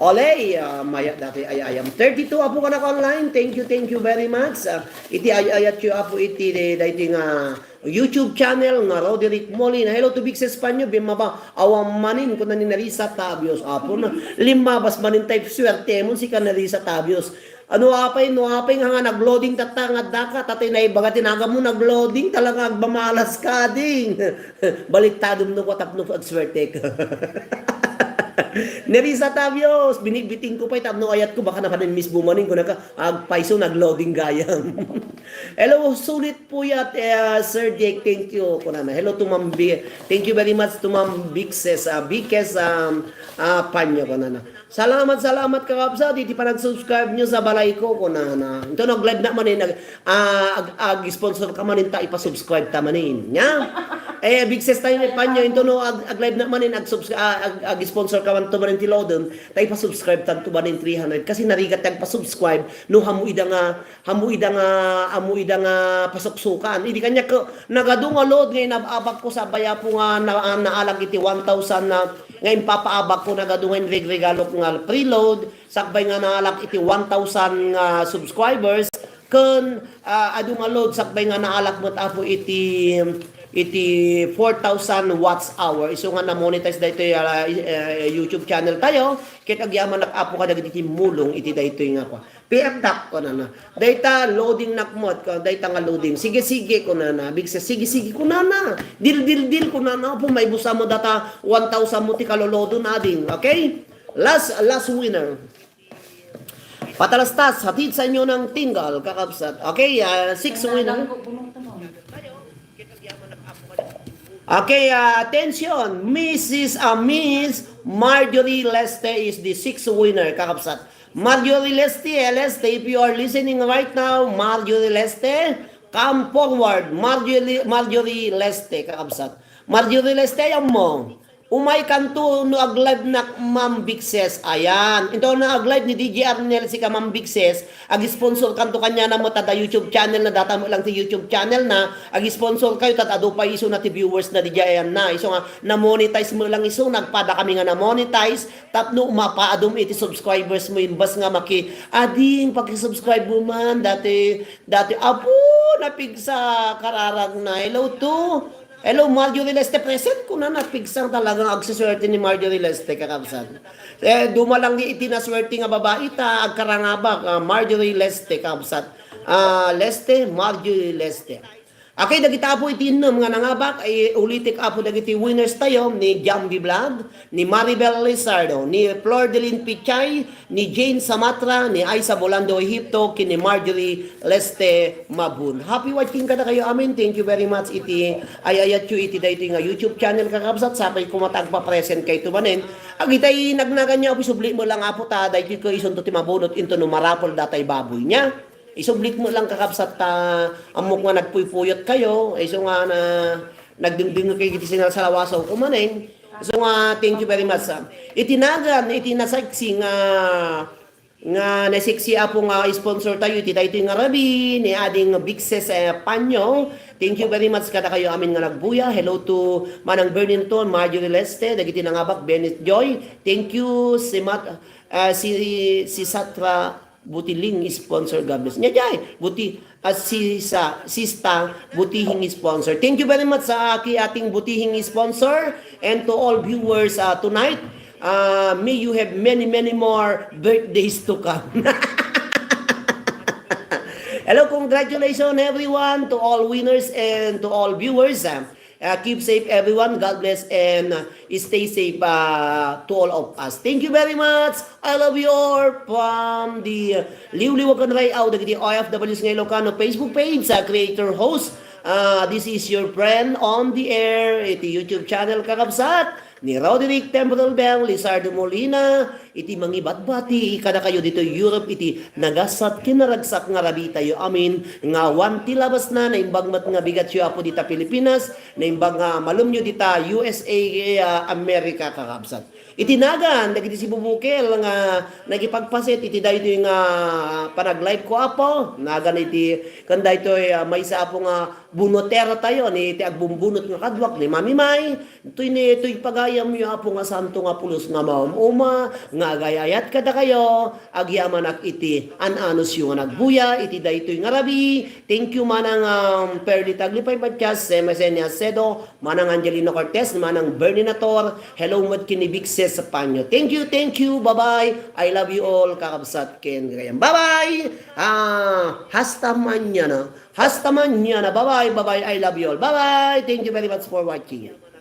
Olay, ah, mayat dati ay ayam. Thirty-two, Apo, kanak online. Thank you, thank you very much. Ah, iti ay-ayatyo, Apo, iti daytoy nga YouTube channel nga Roderick Molina. Hello to Big Sis Panyo, bimmaba. Awan manin, kuna ni Nerissa Tabios. Apo na, limmabas manin tayo, swertemon, sika Nerissa Tabios. Ano apay, no apay nga, nga nag-loading tatta nga daka, tatay na ibaga, tinaga mo, nag-loading, talaga agmamalas ka, ding. Baliktadom no, tapno agswertek. Nerissa Tabios, binigbiting ko pa'y tapno ayat ko, baka napanin mismo manin, kuna ka, agpayso, nag-loading gayam. Hello, sulit puyat, eh, Sir Jake, thank you, kunana. Hello to Ma'am Bi-, thank you very much to Ma'am Bixes, ah, Bikes, um, ah, Panyo, kunana. Salamat, salamat, kakabsat, iti panag-subscribe nyo sa balay ko, kunana. Ito, nag-live na manin, nag, ah, ag, ag-sponsor ka manin, ta ipasubscribe ta manin. Nya? Eh, Big Sis tayo ni Panyo, ito, no, ag, ag-live na manin, ag, ah, ag, ag-sponsor ka man to manin ti loading, ta ipasubscribe ta to manin three hundred. Kasi narigat ti agpasubscribe, no, hamu ida nga, hamu ida nga, hamu ida nga pasuksukan. Idi kanya ko, nagadu nga load nga inab-abak ko sa bayapo nga na, naalag iti one thousand na, nga impapaabak ko, nagadu nga inregregalok nga preload, sakbay nga naalak iti one thousand nga subscribers, ken, ah, adu nga load sakbay nga naalak met, Apo, iti, iti four thousand watch hour. Isu nga na-monetize daytoy, ah, eh, YouTube channel tayo, ket agyamanak, Apo, kadagiti timmulong iti daytoy nga kua. P M dak, kunana. Dayta loading nak met, ko, dayta nga loading. Sige, sige, kunana. Big Sis, sige, sige, kunana. Dil, dil, dil, kunana. Apo, maibusa mo data one thousand mo ti kalolodon, ading. Okay? Last, last winner. Patalastas, hatid sa inyo ng tinggal, kakabsat. Okay, ah, six winner. Okay, ah, attention. Missus ah, Miss Marjorie Leste is the sixth winner, kakabsat. Marjorie Leste, eh, Leste, if you are listening right now, Marjorie Leste, come forward. Marjorie, Marjorie Leste, kakabsat. Marjorie Leste, ayan mo. Umay kanto no ag-live nak Ma'am Big Sis. Ayan. Into na ag-live ni D J Arnel sika Ma'am Big Sis. Ag-sponsor kanto kanya na mo tada YouTube channel na, data mo lang ti YouTube channel na. Ag-sponsor kayo, tat adu pay isu na ti viewers na di ayan na. Isu nga, na-monetize mo lang isu, nagpada kami nga na-monetize. Tapno mapaadum iti subscribers mo, imbas nga maki, ading, paki-subscribe mo man, dati, dati, apo, napigsa, kararag na. Hello to. Hello, Marjorie Leste, present ko na, napigsang talagang agsiswerte ni Marjorie Leste, kakabsat. Eh, dumalang iti naswerte nga babae, ta agkarangabak, ah, Marjorie Leste, kakabsat. Ah, Leste, Marjorie Leste. Okay, dagita, Apo, iti innem nga nangabak, ay ulitik, Apo, dagiti winners tayo, ni Jambi Vlog, ni Maribel Lizardo, ni Flordeline Pichay, ni Jane Samatra, ni Aisa Bolando Egipto, ken ni Marjorie Leste Mabun. Happy watching kadakayo amin. Thank you very much iti ay-ayatyo iti daytoy nga YouTube channel, kakabsat, sapay koma ta agpa-present kayto manen. Agitay nagnagan niya, subli mo lang, Apo, ta daytoy ko isunto ti mabunot into no marapol datay baboy niya. Isublit mo lang, kakabsat, ta ammok nga nagpuypuyot kayo, isu nga na, nagdengdeng kayo iti sinalsalawasaw ko manen. So nga, thank you very much, ah. Iti nagan, iti naseksi nga, nga naseksi, Apo, nga sponsor tayo, iti daytoy nga rabii, ni Ading Big Sis, eh, Panyo. Thank you very much kadakayo amin nga nagbuya. Hello to Manang Bernie Ton, Marjorie Leste, dagiti nangabak, Bennett Joy. Thank you, si Mat-, ah, si, si Satra Butiling sponsor, God bless. Nya jay, Buti, ah, si sa, Sista Butihing sponsor. Thank you very much sa aki ating Butihing sponsor and to all viewers, ah, tonight. Ah, may you have many, many more birthdays to come. Hello, congratulations everyone, to all winners and to all viewers. Ah, Uh, keep safe, everyone. God bless and, uh, stay safe, uh, to all of us. Thank you very much. I love you all from the Liwliwagan Rayaw, dagiti O F Ws nga Ilocano Facebook page, sa creator host. Uh, this is your friend on the air, iti YouTube channel, kakabsat, ni Roderick Temporal Bell, Lizardo Molina, iti mangibatbati kadakayo ditoy Europe iti nagasat ken naragsak nga rabii tayo amin, nga awan ti labasna, naimbag met nga bigatyo, Apo, dita Pilipinas, naimbag nga malumyo dita U S A, ah, America, kakabsat. Iti nagan dagiti sibubukel nga nagipagpaset iti daytoy nga panag-live ko, Apo, nagan iti ken daytoy, ah, maysa, Apo, nga bunotero tayo ni ti agbumbunot nga kaduak ni Mami May. Toy ni, toy pagayamyo, Apo nga Santo nga pulos nga maum-uma, nga agayayat kadakayo, agyamanak iti an-anusyo nga nagbuya, iti daytoy nga rabii. Thank you, Manang, um, Perlita Aglipay Matias, Mesenia Sedo, Manang Angelino Cortez, Manang Bernie Nator. Hello met ken ni Big Sis Panyo. Thank you, thank you. Bye-bye. I love you all, kakabsat ken gagayam. Bye-bye. Ah, hasta mañana. Hasta mañana. Bye-bye, bye-bye. I love you all. Bye-bye. Thank you very much for watching.